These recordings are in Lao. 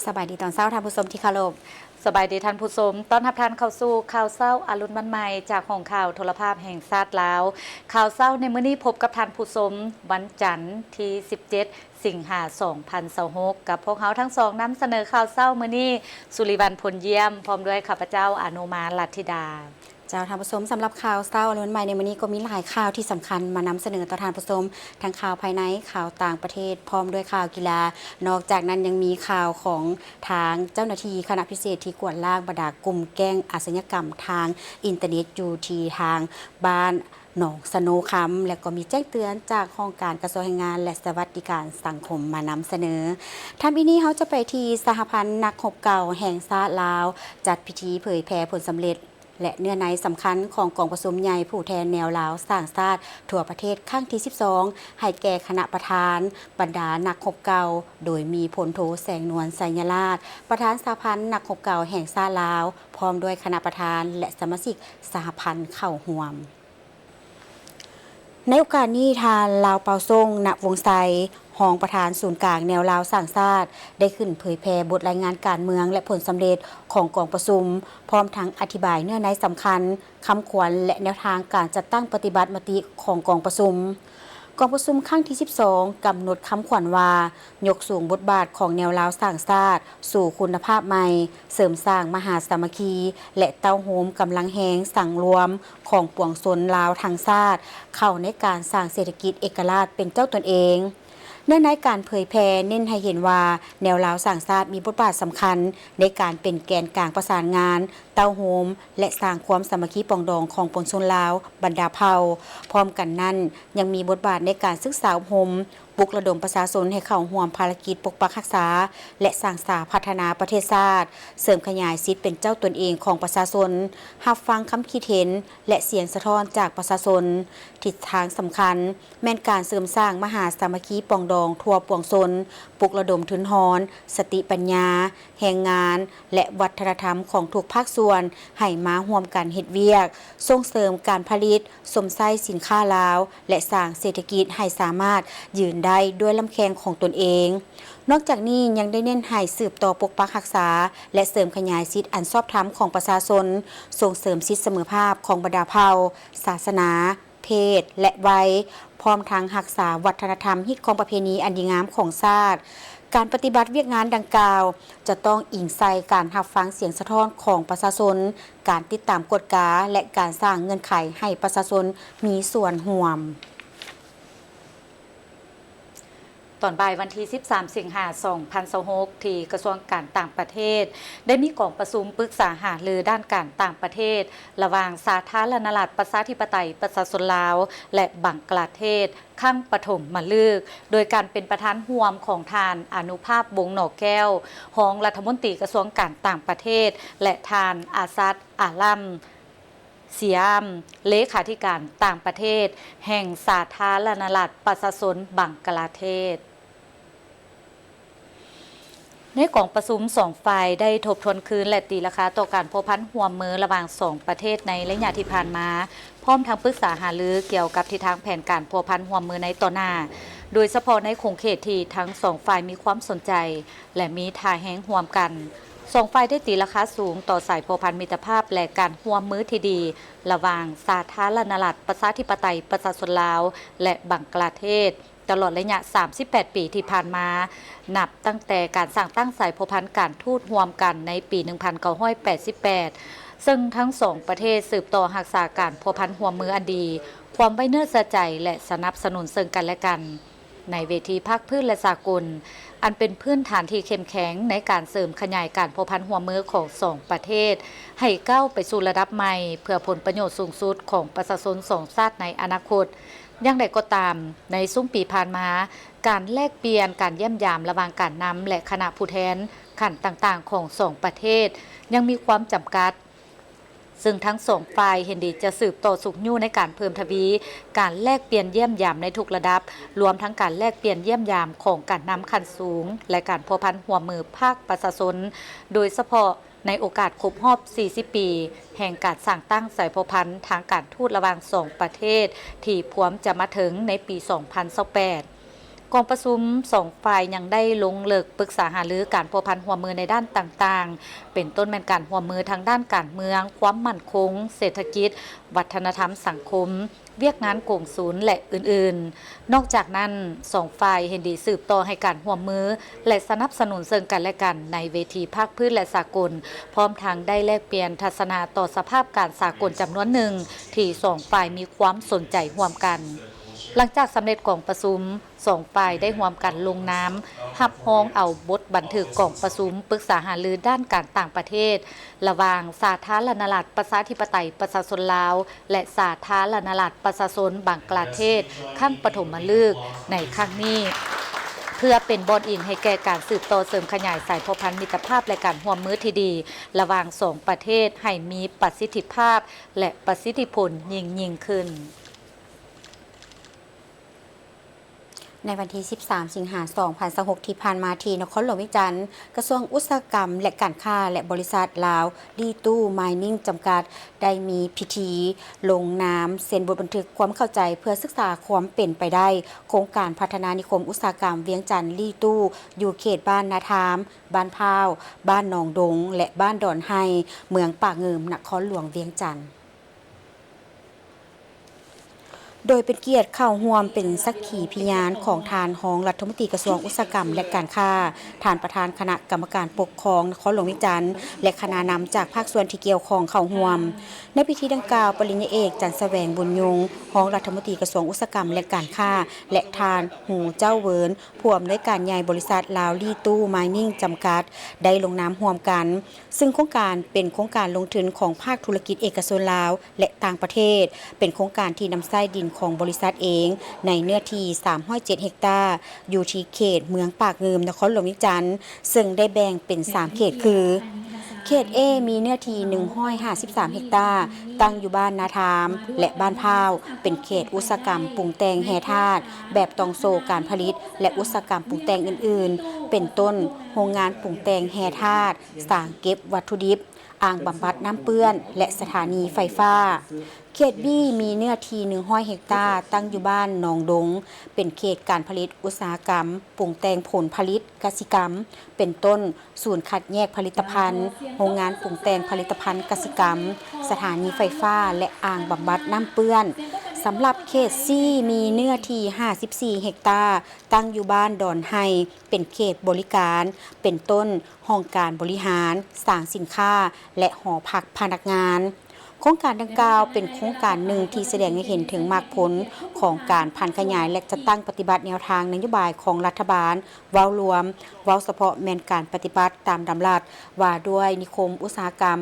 ສະບາຍດີຕອນເຊົ້າທ່ານຜູ້ຊົມທີ່ເຄົາລົບ. ສະບາຍດີທ່ານຜູ້ຊົມ, ຕ້ອນຮັບທ່ານເຂົ້າສູ່ຂ່າວເຊົ້າອະລຸນວັນໃໝ່ ຈາກຫ້ອງຂ່າວໂທລະພາບແຫ່ງຊາດລາວ. ຂ່າວເຊົ້າໃນມື້ນີ້ພົບກັບທ່ານຜູ້ຊົມ ວັນຈັນທີສິບເຈັດ ສິງຫາ ສອງພັນຊາວຫົກ ກັບພວກເຮົາທັງສອງນຳສະເໜີຂ່າວເຊົ້າມື້ນີ້ ສຸລິວັນ ພົນຢ້ຽມ ພ້ອມດ້ວຍຂ້າພະເຈົ້າ ອານຸມາ ລັດທິດາ. ເຈົ້າ ທ່ານຜູ້ຊົມ, ສຳລັບຂ່າວເຊົ້າອະລຸນໃໝ່ໃນມື້ນີ້ກໍມີຫຼາຍຂ່າວທີ່ສຳຄັນມານຳສະເໜີຕໍ່ທ່ານຜູ້ຊົມ, ທັງຂ່າວພາຍໃນ, ຂ່າວຕ່າງປະເທດ, ພ້ອມດ້ວຍຂ່າວກິລາ. ນອກຈາກນັ້ນຍັງມີຂ່າວຂອງທາງເຈົ້າໜ້າທີ່ຄະນະພິເສດທີ່ກວາດລ້າງບັນດາກຸ່ມແກ້ງອາຊະຍາກຳທາງອິນເຕີເນັດຢູ່ທີ່ທາງບ້ານໜອງສະໂນຄຳ ແລະ ກໍມີແຈ້ງເຕືອນຈາກຫ້ອງການກະຊວງແຮງງານ ແລະ ສະຫວັດດີການສັງຄົມມານຳສະເໜີ. ທຳອິດນີ້ເຮົາຈະໄປທີ່ສະຫະພັນນັກຮົບເກົ່າແຫ່ງຊາດລາວ ຈັດພິທີເຜີຍແຜ່ຜົນສຳເລັດ ແລະ ເນື້ອໃນສຳຄັນຂອງກອງປະຊຸມໃຫຍ່ຜູ້ແທນແນວລາວສ້າງຊາດທົ່ວປະເທດຄັ້ງທີສິບສອງ ໃຫ້ແກ່ຄະນະປະທານ, ບັນດານັກຮົບເກົ່າ, ໂດຍມີພົນໂທ ແສງນວນ ໄຊຍະລາດ ປະທານສະຫະພັນນັກຮົບເກົ່າແຫ່ງຊາດລາວ ພ້ອມດ້ວຍຄະນະປະທານ ແລະ ສະມາຊິກສະຫະພັນເຂົ້າຮ່ວມ. ໃນໂອກາດນີ້, ທ່ານ ລາວເປົາສົງ ນະວົງໄຊ ຮອງປະທານສູນກາງແນວລາວສ້າງຊາດ ໄດ້ຂຶ້ນເຜີຍແຜ່ບົດລາຍງານການເມືອງ ແລະ ຜົນສຳເລັດຂອງກອງປະຊຸມ, ພ້ອມທັງອະທິບາຍເນື້ອໃນສຳຄັນ, ຄຳຂວັນ ແລະ ແນວທາງການຈັດຕັ້ງປະຕິບັດມະຕິຂອງກອງປະຊຸມ. ກອງປະຊຸມຄັ້ງທີສິບສອງ ກຳນົດຄຳຂວັນວ່າ ຍົກສູງບົດບາດຂອງແນວລາວສ້າງຊາດສູ່ຄຸນນະພາບໃໝ່, ເສີມສ້າງມະຫາສາມັກຄີ ແລະ ເຕົ້າໂຮມກຳລັງແຮງສັງລວມຂອງປວງຊົນລາວທັງຊາດ ເຂົ້າໃນການສ້າງເສດຖະກິດເອກະລາດເປັນເຈົ້າຕົນເອງ. ເນື້ອໃນການເຜີຍແຜ່ເນັ້ນໃຫ້ເຫັນວ່າ ແນວລາວສ້າງຊາດມີບົດບາດສຳຄັນໃນການເປັນແກນກາງປະສານງານ, ເຕົ້າໂຮມ ແລະ ສ້າງຄວາມສາມັກຄີປອງດອງຂອງປວງຊົນລາວບັນດາເຜົ່າ. ພ້ອມກັນນັ້ນ, ຍັງມີບົດບາດໃນການສຶກສາອົບຮົມ, ປຸກລະດົມປະຊາຊົນໃຫ້ເຂົ້າຮ່ວມພາລະກິດປົກປັກຮັກສາ ແລະ ສ້າງສາພັດທະນາປະເທດຊາດ, ເສີມຂະຫຍາຍສິດເປັນເຈົ້າຕົນເອງຂອງປະຊາຊົນ, ຮັບຟັງຄຳຄິດເຫັນ ແລະ ສຽງສະທ້ອນຈາກປະຊາຊົນ. ທິດທາງສຳຄັນແມ່ນການເສີມສ້າງມະຫາສາມັກຄີປອງດອງທົ່ວປວງຊົນ, ປຸກລະດົມທຶນຮອນ, ສະຕິປັນຍາ, ແຮງງານ ແລະ ວັດທະນະທຳຂອງທຸກພາກສ່ວນໃຫ້ມາຮ່ວມກັນເຮັດວຽກ, ສົ່ງເສີມການຜະລິດ, ຊົມໃຊ້ສິນຄ້າລາວ ແລະ ສ້າງເສດຖະກິດໃຫ້ສາມາດຢືນໄດ້ດ້ວຍລຳແຂ້ງຂອງຕົນເອງ. ນອກຈາກນີ້ຍັງໄດ້ເນັ້ນໃຫ້ສືບຕໍ່ປົກປັກຮັກສາ ແລະ ເສີມຂະຫຍາຍສິດອັນຊອບທຳຂອງປະຊາຊົນ, ສົ່ງເສີມສິດສະເໝີພາບຂອງບັນດາເຜົ່າ, ສາສະໜາ, ເພດ ແລະ ໄວ, ພ້ອມທັງຮັກສາວັດທະນະທຳ, ຮີດຄອງປະເພນີອັນດີງາມຂອງຊາດ. ການປະຕິບັດວຽກງານດັ່ງກ່າວ ຈະຕ້ອງອີງໃສ່ການຮັບຟັງສຽງສະທ້ອນຂອງປະຊາຊົນ, ການຕິດຕາມກວດກາ ແລະ ການສ້າງເງື່ອນໄຂໃຫ້ປະຊາຊົນມີສ່ວນຮ່ວມ. ຕອນບ່າຍວັນທີສິບສາມ ສິງຫາ ສອງພັນຊາວຫົກ ທີ່ກະຊວງການຕ່າງປະເທດ ໄດ້ມີກອງປະຊຸມປຶກສາຫາລືດ້ານການຕ່າງປະເທດ ລະຫວ່າງສາທາລະນະລັດປະຊາທິປະໄຕປະຊາຊົນລາວ ແລະ ບັງກະລາເທດ ຄັ້ງປະຖົມມະລຶກ ໂດຍການເປັນປະທານຮ່ວມຂອງທ່ານ ອານຸພາບ ວົງໜໍແກ້ວ ຮອງລັດຖະມົນຕີກະຊວງການຕ່າງປະເທດ ແລະ ທ່ານ ອາຊັດ ອາລຳ ຊຽມ ເລຂາທິການຕ່າງປະເທດແຫ່ງສາທາລະນະລັດປະຊາຊົນບັງກະລາເທດ. ໃນກອງປະຊຸມ, ສອງຝ່າຍໄດ້ທົບທວນຄືນ ແລະ ຕີລາຄາຕໍ່ການພົວພັນຮ່ວມມືລະຫວ່າງສອງປະເທດໃນໄລຍະທີ່ຜ່ານມາ, ພ້ອມທັງປຶກສາຫາລືກ່ຽວກັບທິດທາງແຜນການພົວພັນຮ່ວມມືໃນຕໍ່ໜ້າ, ໂດຍສະເພາະໃນຂົງເຂດທີ່ທັງສອງຝ່າຍມີຄວາມສົນໃຈ ແລະ ມີທ່າແຮງຮ່ວມກັນ. ສອງຝ່າຍໄດ້ຕີລາຄາສູງຕໍ່ສາຍພົວພັນມິດຕະພາບ ແລະ ການຮ່ວມມືທີ່ດີລະຫວ່າງສາທາລະນະລັດປະຊາທິປະໄຕປະຊາຊົນລາວ ແລະ ບັງກະລາເທດ ຕະຫຼອດໄລຍະສາມສິບແປດປີທີ່ຜ່ານມາ, ນັບຕັ້ງແຕ່ການສ້າງຕັ້ງສາຍພົວພັນການທູດຮ່ວມກັນໃນປີໜຶ່ງພັນເກົ້າຮ້ອຍແປດສິບແປດ, ເຊິ່ງທັງສອງປະເທດສືບຕໍ່ຮັກສາການພົວພັນຮ່ວມມືອັນດີ, ຄວາມໄວ້ເນື້ອເຊື່ອໃຈ ແລະ ສະໜັບສະໜູນເຊິ່ງກັນແລະກັນ ໃນເວທີພາກພື້ນ ແລະ ສາກົນ, ອັນເປັນພື້ນຖານທີ່ເຂັ້ມແຂງໃນການເສີມຂະຫຍາຍການພົວພັນຮ່ວມມືຂອງສອງປະເທດ ໃຫ້ກ້າວໄປສູ່ລະດັບໃໝ່ ເພື່ອຜົນປະໂຫຍດສູງສຸດຂອງປະຊາຊົນສອງຊາດໃນອະນາຄົດ. ຢ່າງໃດກໍຕາມ, ໃນຊຸມປີຜ່ານມາ, ການແລກປ່ຽນການຢ້ຽມຢາມລະຫວ່າງການນຳ ແລະ ຄະນະຜູ້ແທນຂັ້ນຕ່າງໆຂອງສອງປະເທດ ຍັງມີຄວາມຈຳກັດ, ເຊິ່ງທັງສອງຝ່າຍເຫັນດີຈະສືບຕໍ່ຊຸກຍູ້ໃນການເພີ່ມທະວີການແລກປ່ຽນຢ້ຽມຢາມໃນທຸກລະດັບ, ລວມທັງການແລກປ່ຽນຢ້ຽມຢາມຂອງການນຳຂັ້ນສູງ ແລະ ການພົວພັນຮ່ວມມືພາກປະຊາຊົນ, ໂດຍສະເພາະ ໃນໂອກາດຄົບຮອບສີ່ສິບປີ ແຫ່ງການສ້າງຕັ້ງສາຍພົວພັນທາງການທູດລະຫວ່າງສອງປະເທດ ທີ່ພວມຈະມາເຖິງໃນປີສອງພັນຊາວແປດ. ກອງປະຊຸມສອງຝ່າຍຍັງໄດ້ລົງເລິກປຶກສາຫາລືການພົວພັນຮ່ວມມືໃນດ້ານຕ່າງໆ ເປັນຕົ້ນແມ່ນການຮ່ວມມືທາງດ້ານການເມືອງ, ຄວາມໝັ້ນຄົງ, ເສດຖະກິດ, ວັດທະນະທຳສັງຄົມ, ວຽກງານກົງສູນ ແລະ ອື່ນໆ. ນອກຈາກນັ້ນ, ສອງຝ່າຍເຫັນດີສືບຕໍ່ໃຫ້ການຮ່ວມມື ແລະ ສະໜັບສະໜູນເຊິ່ງກັນແລະກັນໃນເວທີພາກພື້ນ ແລະ ສາກົນ, ພ້ອມທັງໄດ້ແລກປ່ຽນທັດສະນະຕໍ່ສະພາບການສາກົນຈຳນວນໜຶ່ງ ທີ່ສອງຝ່າຍມີຄວາມສົນໃຈຮ່ວມກັນ. ຫຼັງຈາກສຳເລັດກອງປະຊຸມ, ສອງຝ່າຍໄດ້ຮ່ວມກັນລົງນາມຮັບຮອງເອົາບົດບັນທຶກກອງປະຊຸມປຶກສາຫາລືດ້ານການຕ່າງປະເທດ ລະຫວ່າງສາທາລະນະລັດ ປະຊາທິປະໄຕ ປະຊາຊົນລາວ ແລະ ສາທາລະນະລັດ ປະຊາຊົນບັງກລາເທດ ຄັ້ງປະຖົມມະລຶກໃນຄັ້ງນີ້ ເພື່ອເປັນບ່ອນອີງໃຫ້ແກ່ການສືບຕໍ່ເສີມຂະຫຍາຍສາຍພົວພັນມິດຕະພາບ ແລະ ການຮ່ວມມືທີ່ດີລະຫວ່າງສອງປະເທດໃຫ້ມີປະສິດທິພາບ ແລະ ປະສິດທິຜົນຍິ່ງໆຂຶ້ນ. ໃນວັນທີສິບສາມ ສິງຫາ ສອງພັນຊາວຫົກ ທີ່ຜ່ານມາ ທີ່ນະຄອນຫຼວງວຽງຈັນ, ກະຊວງອຸດສາຫະກຳ ແລະ ການຄ້າ ແລະ ບໍລິສັດລາວລີຕູ້ມາຍນິງ ຈຳກັດ ໄດ້ມີພິທີລົງນາມເຊັນບົດບັນທຶກຄວາມເຂົ້າໃຈ ເພື່ອສຶກສາຄວາມເປັນໄປໄດ້ໂຄງການພັດທະນານິຄົມອຸດສາຫະກຳວຽງຈັນລີຕູ້ ຢູ່ເຂດບ້ານນາທາມ, ບ້ານພ້າວ, ບ້ານໜອງດົງ ແລະ ບ້ານດອນໄຮ່, ເມືອງປາກງື່ມ, ນະຄອນຫຼວງວຽງຈັນ. ໂດຍເປັນກຽດເຂົ້າຮ່ວມເປັນສັກຂີພິຍານຂອງທ່ານຮອງລັດຖະມົນຕີກະຊວງອຸດສາຫະກຳ ແລະ ການຄ້າ, ທ່ານປະທານຄະນະກຳມະການປົກຄອງນະຄອນຫຼວງວຽງຈັນ ແລະ ຄະນະນຳຈາກພາກສ່ວນທີ່ກ່ຽວຂ້ອງເຂົ້າຮ່ວມ. ໃນພິທີດັ່ງກ່າວ, ປະລິນຍາເອກ ຈັນສະແຫວງ ບຸນຍົງ, ຮອງລັດຖະມົນຕີກະຊວງອຸດສາຫະກຳ ແລະ ການຄ້າ ແລະ ທ່ານ ຫູ ເຈົ້າເວີນ, ຜູ້ອຳນວຍການໃຫຍ່ບໍລິສັດລາວລີຕູ້ມາຍນິງ ຈຳກັດ ໄດ້ລົງນາມຮ່ວມກັນ. ຊຶ່ງໂຄງການເປັນໂຄງການລົງທຶນຂອງພາກທຸລະກິດເອກະຊົນລາວ ແລະ ຕ່າງປະເທດ, ເປັນໂຄງການທີ່ນຳໃຊ້ດິນຂອງບໍລິສັດເອງ ໃນເນື້ອທີ່ສາມຮ້ອຍເຈັດເຮັກຕາ, ຢູ່ທີ່ເຂດເມືອງປາກງື່ມ, ນະຄອນຫຼວງວຽງຈັນ, ເຊິ່ງໄດ້ແບ່ງເປັນສາມເຂດຄື, ເຂດ A ມີເນື້ອທີ່ໜຶ່ງຮ້ອຍຫ້າສິບສາມເຮັກຕາ, ຕັ້ງຢູ່ບ້ານນາທາມ ແລະ ບ້ານພ້າວ, ເປັນເຂດອຸດສາຫະກຳປຸງແຕ່ງແຮ່ທາດ ແບບຕ່ອງໂສ້ການຜະລິດ ແລະ ອຸດສາຫະກຳປຸງແຕ່ງອື່ນໆ, ເປັນຕົ້ນ ໂຮງງານປຸງແຕ່ງແຮ່ທາດ, ສາງເກັບວັດຖຸດິບ, ອ່າງບຳບັດນ້ຳເປື້ອນ ແລະ ສະຖານີໄຟຟ້າ. ເຂດ B ມີເນື້ອທີ່ໜຶ່ງຮ້ອຍເຮັກຕາ, ຕັ້ງຢູ່ບ້ານໜອງດົງ, ເປັນເຂດການຜະລິດອຸດສາຫະກຳ, ປຸງແຕ່ງຜົນຜະລິດກະສິກຳ, ເປັນຕົ້ນ ສູນຄັດແຍກຜະລິດຕະພັນ, ໂຮງງານປຸງແຕ່ງຜະລິດຕະພັນກະສິກຳ, ສະຖານີໄຟຟ້າ ແລະ ອ່າງບຳບັດນ້ຳເປື້ອນ. ສຳລັບເຂດ C ມີເນື້ອທີ່ຫ້າສິບສີ່ເຮັກຕາ, ຕັ້ງຢູ່ບ້ານດອນໄຮ່, ເປັນເຂດບໍລິການ, ເປັນຕົ້ນ ຫ້ອງການບໍລິຫານ, ສາງສິນຄ້າ ແລະ ຫໍພັກພະນັກງານ. ໂຄງການດັ່ງກ່າວເປັນໂຄງການໜຶ່ງທີ່ສະແດງໃຫ້ເຫັນເຖິງໝາກຜົນຂອງການຜັນຂະຫຍາຍ ແລະ ຈັດຕັ້ງປະຕິບັດແນວທາງນະໂຍບາຍຂອງລັດຖະບານເວົ້າລວມ, ເວົ້າສະເພາະແມ່ນການປະຕິບັດຕາມດຳລັດວ່າດ້ວຍນິຄົມອຸດສາຫະກຳ,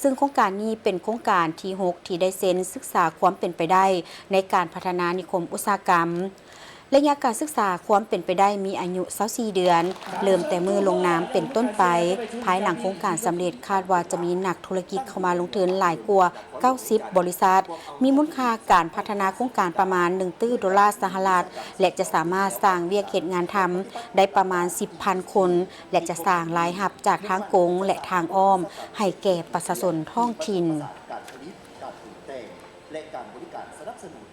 ຊຶ່ງໂຄງການນີ້ເປັນໂຄງການທີຫົກທີ່ໄດ້ເຊັນສຶກສາຄວາມເປັນໄປໄດ້ໃນການພັດທະນານິຄົມອຸດສາຫະກຳ. ໄລຍະການສຶກສາຄວາມເປັນໄປໄດ້ມີອາຍຸຊາວສີ່ເດືອນ, ເລີ່ມແຕ່ມື້ລົງນາມເປັນຕົ້ນໄປ. ພາຍຫຼັງໂຄງການສຳເລັດ, ຄາດວ່າຈະມີນັກທຸລະກິດເຂົ້າມາລົງທຶນຫຼາຍກວ່າເກົ້າສິບບໍລິສັດ, ມີມູນຄ່າການພັດທະນາໂຄງການປະມານໜຶ່ງຕື້ໂດລາສະຫະລັດ ແລະ ຈະສາມາດສ້າງວຽກເຮັດງານທຳໄດ້ປະມານສິບພັນຄົນ ແລະ ຈະສ້າງລາຍຮັບຈາກທາງກົງ ແລະ ທາງອ້ອມໃຫ້ແກ່ປະຊາຊົນທ້ອງຖິ່ນ. ການຜະລິດ, ການປຸງແຕ່ງ ແລະ ການບໍລິການສະໜັບສະໜູນ.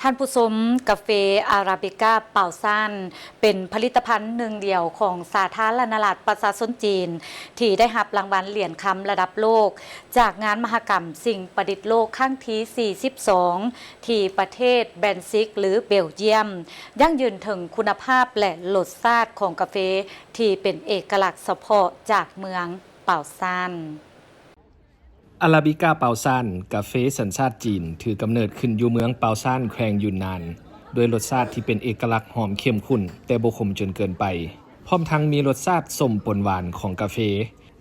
ທ່ານຜູ້ຊົມ, ກາເຟອາຣາບິກາປາວຊານ ເປັນຜະລິດຕະພັນໜຶ່ງດຽວຂອງສາທາລະນະລັດປະຊາຊົນຈີນ ທີ່ໄດ້ຮັບລາງວັນຫຼຽນຄຳລະດັບໂລກ ຈາກງານມະຫະກຳສິ່ງປະດິດໂລກຄັ້ງທີສີ່ສິບສອງ ທີ່ປະເທດແບນຊິກ ຫຼື ເບວຢ້ຽມ, ຢັ້ງຢືນເຖິງຄຸນນະພາບ ແລະ ລົດຊາດຂອງກາເຟທີ່ເປັນເອກະລັກສະເພາະຈາກເມືອງປາວຊານ. ອາຣາບິກາປາວຊານ, ກາເຟສັນຊາດຈີນ, ຖືກຳເນີດຂຶ້ນຢູ່ເມືອງປາວຊານ, ແຂວງຢຸນນານ, ດ້ວຍລົດຊາດທີ່ເປັນເອກະລັກ, ຫອມເຂັ້ມຂຸ້ນ, ແຕ່ບໍ່ຂົມຈົນເກີນໄປ, ພ້ອມທັງມີລົດຊາດສົ້ມປົນຫວານຂອງກາເຟ,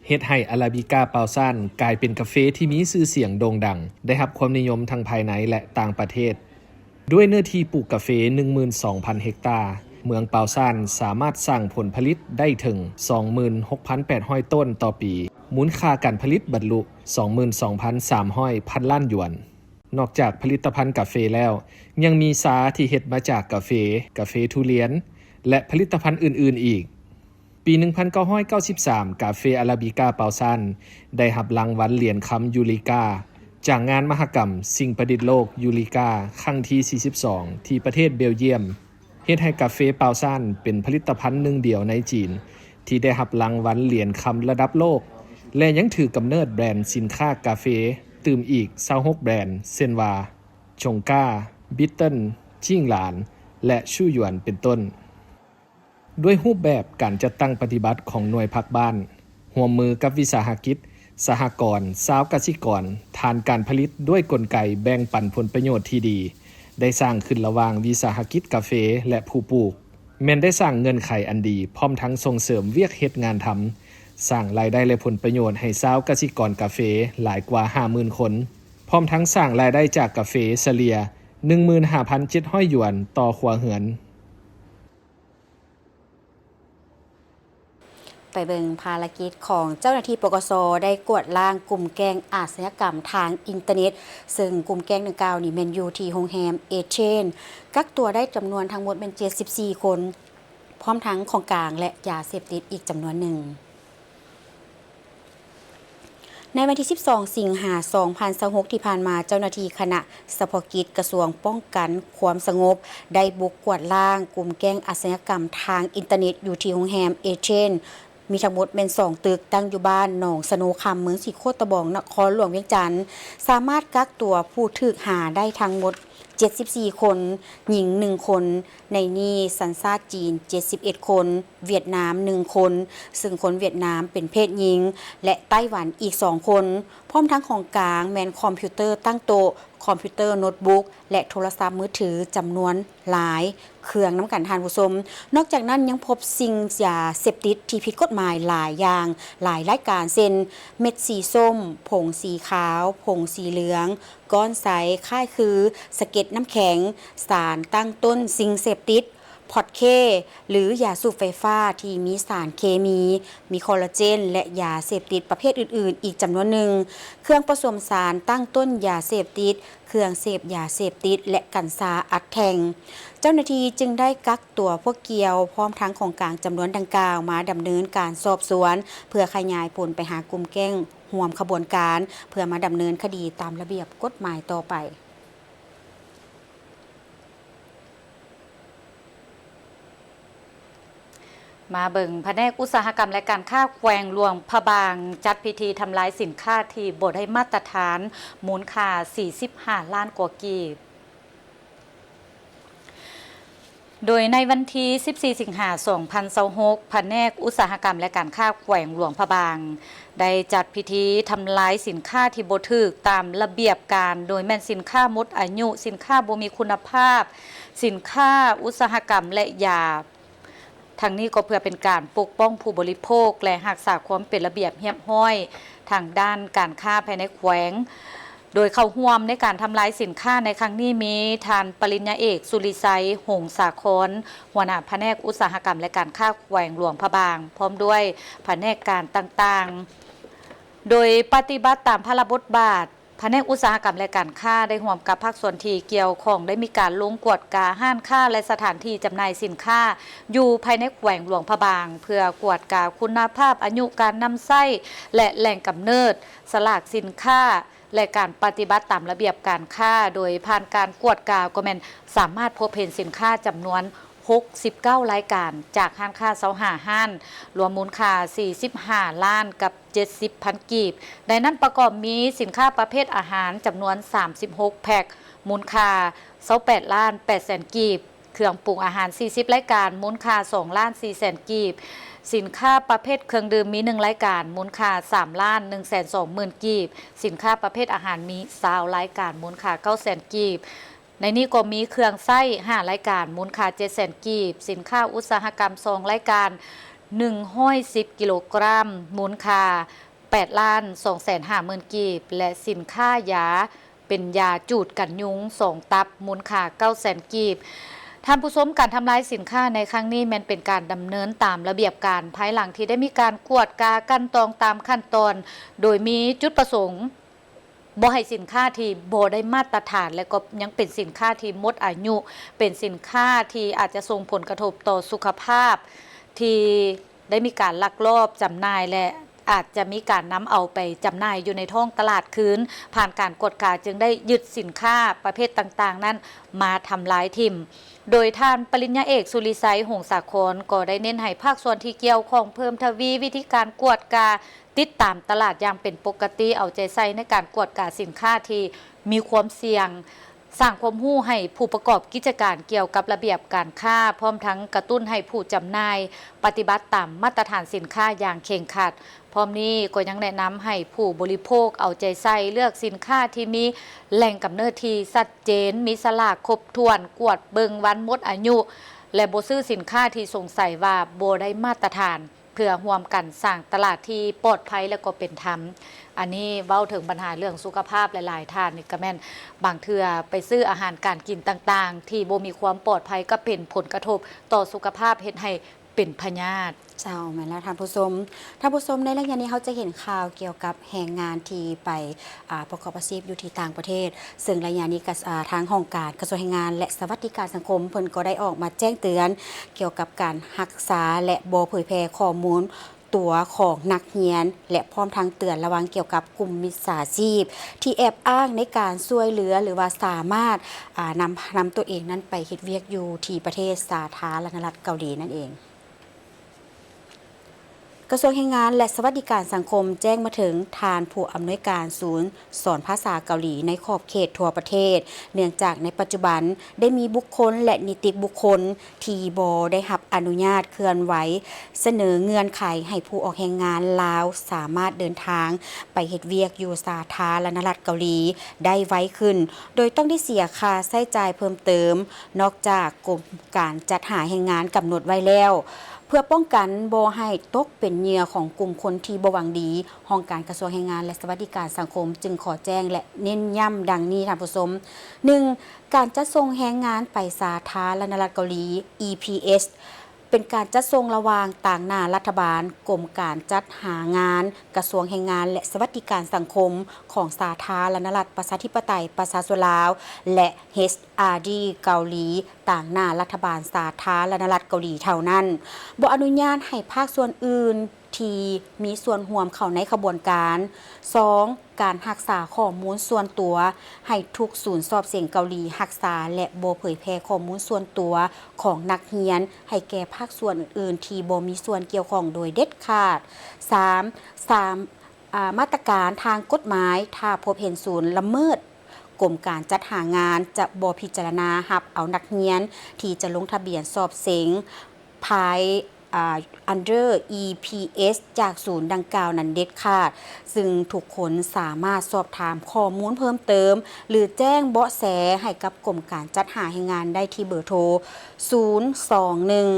ເຮັດໃຫ້ອາຣາບິກາປາວຊານກາຍເປັນກາເຟທີ່ມີຊື່ສຽງໂດ່ງດັງ, ໄດ້ຮັບຄວາມນິຍົມທັງພາຍໃນ ແລະ ຕ່າງປະເທດ. ດ້ວຍເນື້ອທີ່ປູກກາເຟໜຶ່ງໝື່ນສອງພັນເຮັກຕາ, ເມືອງປາວຊານສາມາດສ້າງຜົນຜະລິດໄດ້ເຖິງສອງໝື່ນຫົກພັນແປດຮ້ອຍໂຕນຕໍ່ປີ, ມູນຄ່າການຜະລິດບັນລຸສອງໝື່ນສອງພັນສາມຮ້ອຍພັນລ້ານຢວນ. ນອກຈາກຜະລິດຕະພັນກາເຟແລ້ວ, ຍັງມີຊາທີ່ເຮັດມາຈາກກາເຟ, ກາເຟທຸລຽນ ແລະ ຜະລິດຕະພັນອື່ນໆອີກ. ປີໜຶ່ງພັນເກົ້າຮ້ອຍເກົ້າສິບສາມ ກາເຟອາຣາບິກາປາວຊານ ໄດ້ຮັບລາງວັນຫຼຽນຄຳຢູລິກາ ຈາກງານມະຫະກຳສິ່ງປະດິດໂລກຢູລິກາ ຄັ້ງທີສີ່ສິບສອງ ທີ່ປະເທດເບວຢ້ຽມ. ເຮັດໃຫ້ກາເຟປາວຊານເປັນຜະລິດຕະພັນໜຶ່ງດຽວໃນຈີນ ທີ່ໄດ້ຮັບລາງວັນຫຼຽນຄຳລະດັບໂລກ ແລະ ຍັງຖືກກຳເນີດແບຣນສິນຄ້າກາເຟຕື່ມອີກຊາວຫົກແບຣນ ເຊັ່ນວ່າ ຊົງກ້າ, ບິດເຕີນ, ຈິງຫຼານ ແລະ ຊູຢວນ ເປັນຕົ້ນ. ດ້ວຍຮູບແບບການຈັດຕັ້ງປະຕິບັດຂອງໜ່ວຍພັກບ້ານ, ຮ່ວມມືກັບວິສາຫະກິດ, ສະຫະກອນ, ຊາວກະສິກອນ, ຖານການຜະລິດດ້ວຍກົນໄກແບ່ງປັນຜົນປະໂຫຍດທີ່ດີ ໄດ້ສ້າງຂຶ້ນລະຫວ່າງວິສາຫະກິດກາເຟ ແລະ ຜູ້ປູກ, ແມ່ນໄດ້ສ້າງເງື່ອນໄຂອັນດີ ພ້ອມທັງສົ່ງເສີມວຽກເຮັດງານທຳ, ສ້າງລາຍໄດ້ ແລະ ຜົນປະໂຫຍດໃຫ້ຊາວກະສິກອນກາເຟຫຼາຍກວ່າຫ້າໝື່ນຄົນ, ພ້ອມທັງສ້າງລາຍໄດ້ຈາກກາເຟສະເລ່ຍໜຶ່ງໝື່ນຫ້າພັນເຈັດຮ້ອຍຢວນຕໍ່ຄົວເຮືອນ. ໄປເບິ່ງພາລະກິດຂອງເຈົ້າໜ້າທີ່ ປກສ ໄດ້ກວາດລ້າງກຸ່ມແກ້ງອາຊະຍາກຳທາງອິນເຕີເນັດ, ເຊິ່ງກຸ່ມແກ້ງດັ່ງກ່າວນີ້ແມ່ນຢູ່ທີ່ໂຮງແຮມເອເທນ, ກັກຕົວໄດ້ຈຳນວນທັງໝົດແມ່ນເຈັດສິບສີ່ຄົນ, ພ້ອມທັງຂອງກາງ ແລະ ຢາເສບຕິດອີກຈຳນວນໜຶ່ງ. ໃນວັນທີສິບສອງ ສິງຫາ ສອງພັນຊາວຫົກ ທີ່ຜ່ານມາ, ເຈົ້າໜ້າທີ່ຄະນະສະເພາະກິດກະຊວງປ້ອງກັນຄວາມສະຫງົບ ໄດ້ບຸກກວາດລ້າງກຸ່ມແກ້ງອາຊະຍາກຳທາງອິນເຕີເນັດຢູ່ທີ່ໂຮງແຮມເອເທນ, ມີທັງໝົດແມ່ນສອງຕຶກ, ຕັ້ງຢູ່ບ້ານໜອງສະໂນຄຳ, ເມືອງສີໂຄດຕະບອງ, ນະຄອນຫຼວງວຽງຈັນ, ສາມາດກັກຕົວຜູ້ຖືກຫາໄດ້ທັງໝົດເຈັດສິບສີ່ຄົນ, ຍິງໜຶ່ງຄົນ, ໃນນີ້ສັນຊາດຈີນເຈັດສິບເອັດຄົນ, ຫວຽດນາມໜຶ່ງຄົນ, ເຊິ່ງຄົນຫວຽດນາມເປັນເພດຍິງ, ແລະ ໄຕ້ຫວັນອີກສອງຄົນ, ພ້ອມທັງຂອງກາງແມ່ນຄອມພິວເຕີຕັ້ງໂຕະ, ຄອມພິວເຕີໂນດບຸກ ແລະ ໂທລະສັບມືຖືຈຳນວນຫຼາຍເຄື່ອງນຳກັນ, ທ່ານຜູ້ຊົມ. ນອກຈາກນັ້ນຍັງພົບສິ່ງຢາເສບຕິດທີ່ຜິດກົດໝາຍຫຼາຍຢ່າງ, ຫຼາຍລາຍການ ເຊັ່ນ ເມັດສີສົ້ມ, ຜົງສີຂາວ, ຜົງສີເຫຼືອງ, ກ້ອນໃສ, ຄ້າຍຄືສະເກັດນ້ຳແຂງ, ສານຕັ້ງຕົ້ນສິ່ງເສບຕິດ, ພອດເຄ ຫຼື ຢາສູບໄຟຟ້າທີ່ມີສານເຄມີ, ມີຄໍລາເຈນ ແລະ ຢາເສບຕິດປະເພດອື່ນໆ ອີກຈຳນວນໜຶ່ງ, ເຄື່ອງປະສົມສານຕັ້ງຕົ້ນຢາເສບຕິດ, ເຄື່ອງເສບຢາເສບຕິດ ແລະ ກັນຊາອັດແທ່ງ. ເຈົ້າໜ້າທີ່ຈຶ່ງໄດ້ກັກຕົວພວກກ່ຽວ ພ້ອມທັງຂອງກາງຈຳນວນດັ່ງກ່າວ ມາດຳເນີນການສອບສວນ ເພື່ອຂະຫຍາຍຜົນໄປຫາກຸ່ມແກ້ງຮ່ວມຂະບວນການ ເພື່ອມາດຳເນີນຄະດີຕາມລະບຽບກົດໝາຍຕໍ່ໄປ. ມາເບິ່ງ ພະແນກອຸດສາຫະກຳ ແລະ ການຄ້າແຂວງຫຼວງພະບາງ ຈັດພິທີທຳລາຍສິນຄ້າທີ່ບໍ່ໄດ້ມາດຕະຖານ ມູນຄ່າສີ່ສິບຫ້າລ້ານກວ່າກີບ. ໂດຍໃນວັນທີສິບສີ່ ສິງຫາ ສອງພັນຊາວຫົກ ພະແນກອຸດສາຫະກຳ ແລະ ການຄ້າແຂວງຫຼວງພະບາງ ໄດ້ຈັດພິທີທຳລາຍສິນຄ້າທີ່ບໍ່ຖືກຕາມລະບຽບການ, ໂດຍແມ່ນສິນຄ້າໝົດອາຍຸ, ສິນຄ້າບໍ່ມີຄຸນນະພາບ, ສິນຄ້າອຸດສາຫະກຳ ແລະ ຢາ. ທັງນີ້ກໍເພື່ອເປັນການປົກປ້ອງຜູ້ບໍລິໂພກ ແລະ ຮັກສາຄວາມເປັນລະບຽບຮຽບຮ້ອຍທາງດ້ານການຄ້າພາຍໃນແຂວງ. ໂດຍເຂົ້າຮ່ວມໃນການທຳລາຍສິນຄ້າໃນຄັ້ງນີ້ມີທ່ານປະລິນຍາເອກ ສຸລິໄຊ ຫົງສາຄອນ, ຫົວໜ້າພະແນກອຸດສາຫະກຳ ແລະ ການຄ້າແຂວງຫຼວງພະບາງ, ພ້ອມດ້ວຍພະແນກການຕ່າງໆ. ໂດຍປະຕິບັດຕາມພາລະບົດບາດ, ພະແນກອຸດສາຫະກຳ ແລະ ການຄ້າ ໄດ້ຮ່ວມກັບພາກສ່ວນທີ່ກ່ຽວຂ້ອງ ໄດ້ມີການລົງກວດກາຮ້ານຄ້າ ແລະ ສະຖານທີ່ຈຳໜ່າຍສິນຄ້າຢູ່ພາຍໃນແຂວງຫຼວງພະບາງ ເພື່ອກວດກາຄຸນນະພາບ, ອາຍຸການນຳໃຊ້ ແລະ ແຫຼ່ງກຳເນີດສະຫຼາກສິນຄ້າ ແລະ ການປະຕິບັດຕາມລະບຽບການຄ້າ. ໂດຍຜ່ານການກວດກາກໍແມ່ນສາມາດພົບເຫັນສິນຄ້າຈຳນວນຫົກສິບເກົ້າລາຍການ ຈາກຮ້ານຄ້າຊາວຫ້າຮ້ານ, ລວມມູນຄ່າສີ່ສິບຫ້າລ້ານກັບເຈັດສິບພັນກີບ. ໃນນັ້ນປະກອບມີສິນຄ້າປະເພດອາຫານຈຳນວນສາມສິບຫົກແພັກ, ມູນຄ່າຊາວແປດລ້ານແປດແສນກີບ, ເຄື່ອງປຸງອາຫານສີ່ສິບລາຍການ, ມູນຄ່າສອງລ້ານສີ່ແສນກີບ, ສິນຄ້າປະເພດເຄື່ອງດື່ມມີໜຶ່ງລາຍການ, ມູນຄ່າສາມລ້ານໜຶ່ງແສນສອງໝື່ນກີບ, ສິນຄ້າປະເພດອາຫານມີຊາວລາຍການ, ມູນຄ່າເກົ້າແສນກີບ. ໃນນີ້ກໍມີເຄື່ອງໃຊ້ຫ້າລາຍການ, ມູນຄ່າເຈັດແສນກີບ, ສິນຄ້າອຸດສາຫະກຳສອງລາຍການ, ໜຶ່ງຮ້ອຍສິບກິໂລກຣາມ, ມູນຄ່າແປດລ້ານສອງແສນຫ້າໝື່ນກີບ ແລະ ສິນຄ້າຢາເປັນຢາຈູດກັນຍຸງສອງຕັບ, ມູນຄ່າເກົ້າແສນກີບ. ທ່ານຜູ້ຊົມ, ການທຳລາຍສິນຄ້າໃນຄັ້ງນີ້ແມ່ນເປັນການດຳເນີນຕາມລະບຽບການ ພາຍຫຼັງທີ່ໄດ້ມີການກວດກາກັ່ນຕອງຕາມຂັ້ນຕອນ, ໂດຍມີຈຸດປະສົງ ບໍ່ໃຫ້ສິນຄ້າທີ່ບໍ່ໄດ້ມາດຕະຖານ ແລະ ກໍຍັງເປັນສິນຄ້າທີ່ໝົດອາຍຸ, ເປັນສິນຄ້າທີ່ອາດຈະສົ່ງຜົນກະທົບຕໍ່ສຸຂະພາບ, ທີ່ໄດ້ມີການລັກລອບຈຳໜ່າຍ ແລະ ອາດຈະມີການນຳເອົາໄປຈຳໜ່າຍຢູ່ໃນທ້ອງຕະຫຼາດຄືນ. ຜ່ານການກວດກາຈຶ່ງໄດ້ຍຶດສິນຄ້າປະເພດຕ່າງໆນັ້ນມາທຳລາຍຖິ້ມ. ໂດຍທ່ານປະລິນຍາເອກ ສຸລິໄຊ ຫົງສາຄອນ ກໍໄດ້ເນັ້ນໃຫ້ພາກສ່ວນທີ່ກ່ຽວຂ້ອງເພີ່ມທະວີວິທີການກວດກາ ຕິດຕາມຕະຫຼາດຢ່າງເປັນປົກກະຕິ, ເອົາໃຈໃສ່ໃນການກວດກາສິນຄ້າທີ່ມີຄວາມສ່ຽງ, ສ້າງຄວາມຮູ້ໃຫ້ຜູ້ປະກອບກິດຈະການກ່ຽວກັບລະບຽບການຄ້າ, ພ້ອມທັງກະຕຸ້ນໃຫ້ຜູ້ຈຳໜ່າຍປະຕິບັດຕາມມາດຕະຖານສິນຄ້າຢ່າງເຄັ່ງຄັດ. ພ້ອມນີ້ກໍຍັງແນະນຳໃຫ້ຜູ້ບໍລິໂພກເອົາໃຈໃສ່ເລືອກສິນຄ້າທີ່ມີແຫຼ່ງກຳເນີດທີ່ຊັດເຈນ, ມີສະຫຼາກຄົບຖ້ວນ, ກວດເບິ່ງວັນໝົດອາຍຸ ແລະ ບໍ່ຊື້ສິນຄ້າທີ່ສົງໄສວ່າບໍ່ໄດ້ມາດຕະຖານ. ເພື່ອຮ່ວມກັນສ້າງຕະຫຼາດທີ່ປອດໄພ ແລະ ກໍເປັນທຳ. ອັນນີ້ເວົ້າເຖິງບັນຫາເລື່ອງສຸຂະພາບ ຫຼາຍໆທ່ານນີ້ກະແມ່ນ ບາງເທື່ອໄປຊື້ອາຫານການກິນຕ່າງໆ ທີ່ບໍ່ມີຄວາມປອດໄພ ກໍເປັນຜົນກະທົບຕໍ່ສຸຂະພາບ ເຮັດໃຫ້ເປັນພະຍາດ. ເຈົ້າ, ແມ່ນແລ້ວທ່ານຜູ້ຊົມ. ທ່ານຜູ້ຊົມ, ໃນໄລຍະນີ້ເຮົາຈະເຫັນຂ່າວກ່ຽວກັບແຮງງານທີ່ໄປ ອາ ປະກອບອາຊີບຢູ່ທີ່ຕ່າງປະເທດ, ເຊິ່ງໄລຍະນີ້ກະ ອາ ທາງຫ້ອງການກະຊວງແຮງງານ ແລະ ສະຫວັດດີການສັງຄົມ ເພິ່ນກໍໄດ້ອອກມາແຈ້ງເຕືອນກ່ຽວກັບການຮັກສາ ແລະ ບໍ່ເຜີຍແຜ່ຂໍ້ມູນຕົວຂອງນັກຮຽນ ແລະ ພ້ອມທັງເຕືອນລະວັງກ່ຽວກັບກຸ່ມມິດສາຊີບທີ່ແອບອ້າງໃນການຊ່ວຍເຫຼືອ ຫຼືວ່າສາມາດ ອາ ນຳ ນຳຕົວເອງນັ້ນໄປເຮັດວຽກຢູ່ທີ່ປະເທດສາທາລະນະລັດເກົາຫຼີນັ້ນເອງ. ກະຊວງແຮງງານ ແລະ ສະຫວັດດີການສັງຄົມ ແຈ້ງມາເຖິງທ່ານຜູ້ອຳນວຍການສູນສອນພາສາເກົາຫຼີໃນຂອບເຂດທົ່ວປະເທດ, ເນື່ອງຈາກໃນປັດຈຸບັນໄດ້ມີບຸກຄົນ ແລະ ນິຕິບຸກຄົນທີ່ບໍ່ໄດ້ຮັບອະນຸຍາດເຄື່ອນໄຫວ ສະເໜີເງື່ອນໄຂໃຫ້ຜູ້ອອກແຮງງານລາວສາມາດເດີນທາງໄປເຮັດວຽກຢູ່ສາທາລະນະລັດເກົາຫຼີໄດ້ໄວຂຶ້ນ, ໂດຍຕ້ອງໄດ້ເສຍຄ່າໃຊ້ຈ່າຍເພີ່ມເຕີມ, ນອກຈາກກົມການຈັດຫາແຮງງານກຳນົດໄວ້ແລ້ວ. ເພື່ອປ້ອງກັນບໍ່ໃຫ້ຕົກເປັນເຫຍື່ອຂອງກຸ່ມຄົນທີ່ບໍ່ຫວັງດີ, ຫ້ອງການກະຊວງແຮງງານ ແລະ ສະຫວັດດີການສັງຄົມ ຈຶ່ງຂໍແຈ້ງ ແລະ ເນັ້ນຢ້ຳດັ່ງນີ້, ທ່ານຜູ້ຊົມ. ໜຶ່ງ, ການຈັດສົ່ງແຮງງານໄປສາທາລະນະລັດເກົາຫຼີ EPS ເປັນການຈັດສົ່ງລະຫວ່າງຕາງໜ້າລັດຖະບານ, ກົມການຈັດຫາງານ, ກະຊວງແຮງງານ ແລະ ສະຫວັດດີການສັງຄົມຂອງສາທາລະນະລັດປະຊາທິປະໄຕປະຊາຊົນລາວ ແລະ ເອັດຊອາດີ ເກົາຫຼີ, ຕາງໜ້າລັດຖະບານສາທາລະນະລັດເກົາຫຼີເທົ່ານັ້ນ. ບໍ່ອະນຸຍາດໃຫ້ພາກສ່ວນອື່ນທີ່ມີສ່ວນຮ່ວມເຂົ້າໃນຂະບວນການ. ສອງ, ການຮັກສາຂໍ້ມູນສ່ວນຕົວ, ໃຫ້ທຸກສູນສອບເສັງເກົາຫຼີຮັກສາ ແລະ ບໍ່ເຜີຍແຜ່ຂໍ້ມູນສ່ວນຕົວຂອງນັກຮຽນໃຫ້ແກ່ພາກສ່ວນອື່ນໆທີ່ບໍ່ມີສ່ວນກ່ຽວຂ້ອງໂດຍເດັດຂາດ. ສາມ, ສາມ, ອາ, ມາດຕະການທາງກົດໝາຍ, ຖ້າພົບເຫັນສູນລະເມີດ ກົມການຈັດຫາງານຈະບໍ່ພິຈາລະນາຮັບເອົານັກຮຽນທີ່ຈະລົງທະບຽນສອບເສັງພາຍ ອາ under EPS ຈາກສູນດັ່ງກ່າວນັ້ນເດັດຂາດ, ຊຶ່ງທຸກຄົນສາມາດສອບຖາມຂໍ້ມູນເພີ່ມເຕີມ ຫຼື ແຈ້ງເບາະແສໃຫ້ກັບກົມການຈັດຫາແຮງງານໄດ້ທີ່ເບີໂທ ສູນສອງໜຶ່ງ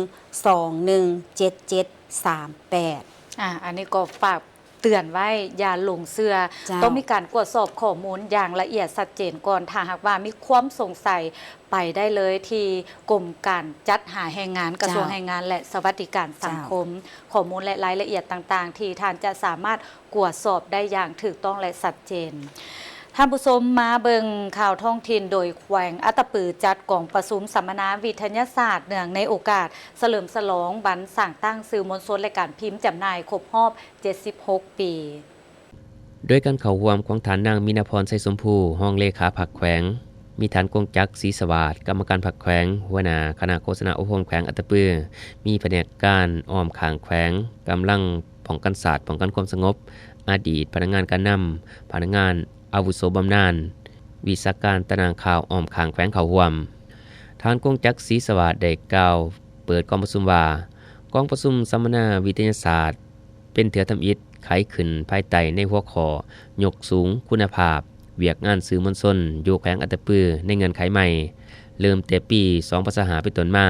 ສອງໜຶ່ງເຈັດເຈັດສາມແປດ. ອາ ອັນນີ້ກໍຝາກ ເຕືອນໄວ້ຢ່າຫຼົງເຊື່ອ. ເຈົ້າ. ຕ້ອງມີການກວດສອບຂໍ້ມູນຢ່າງລະອຽດຊັດເຈນກ່ອນ. ຖ້າຫາກວ່າມີຄວາມສົງໄສ ໄປໄດ້ເລີຍທີ່ກົມການຈັດຫາແຮງງານ, ເຈົ້າ. ກະຊວງແຮງງານ ແລະ ສະຫວັດດີການສັງຄົມ. ເຈົ້າ. ຂໍ້ມູນ ແລະ ລາຍລະອຽດຕ່າງໆ ທີ່ທ່ານຈະສາມາດກວດສອບໄດ້ຢ່າງຖືກຕ້ອງ ແລະ ຊັດເຈນ. ທ່ານຜູ້ຊົມ, ມາເບິ່ງຂ່າວທ້ອງຖິ່ນ. ໂດຍແຂວງອັດຕະປືຈັດກອງປະຊຸມສຳມະນາວິທະຍາສາດ ເນື່ອງໃນໂອກາດສະເຫຼີມສະຫຼອງວັນສ້າງຕັ້ງສື່ມວນຊົນ ແລະ ການພິມຈຳໜ່າຍຄົບຮອບ ເຈັດສິບຫົກປີ. ໂດຍການເຂົ້າຮ່ວມຂອງທ່ານນາງ ມີນາພອນ ໄຊສົມພູ ຮອງເລຂາພັກແຂວງ, ມີທ່ານ ກົງຈັກ ສີສະຫວາດ ກຳມະການພັກແຂວງ, ຫົວໜ້າຄະນະໂຄສະນາອົບຮົມແຂວງອັດຕະປື, ມີພະແນກການອ້ອມຂ້າງແຂວງ, ກຳລັງປ້ອງກັນຊາດ, ປ້ອງກັນຄວາມສະຫງົບ, ອະດີດພະນັກງານການນຳ, ພະນັກງານອາວຸໂສບຳນານ, ວິຊາການຕະໜ່າງຂ່າວອ້ອມຂ້າງແຂວງເຂົ້າຮ່ວມ. ທ່ານ ກົງຈັກ ສີສະຫວາດ ໄດ້ກ່າວເປີດກອງປະຊຸມວ່າ, ກອງປະຊຸມສຳມະນາວິທະຍາສາດ ເປັນເທື່ອທຳອິດໄຂຂຶ້ນພາຍໃຕ້ໃນຫົວຂໍ້ ຍົກສູງຄຸນນະພາບວຽກງານສື່ມວນຊົນຢູ່ແຂວງອັດຕະປືໃນເງື່ອນໄຂໃໝ່, ເລີ່ມແຕ່ປີສອງພັນຊາວຫ້າເປັນຕົ້ນມາ,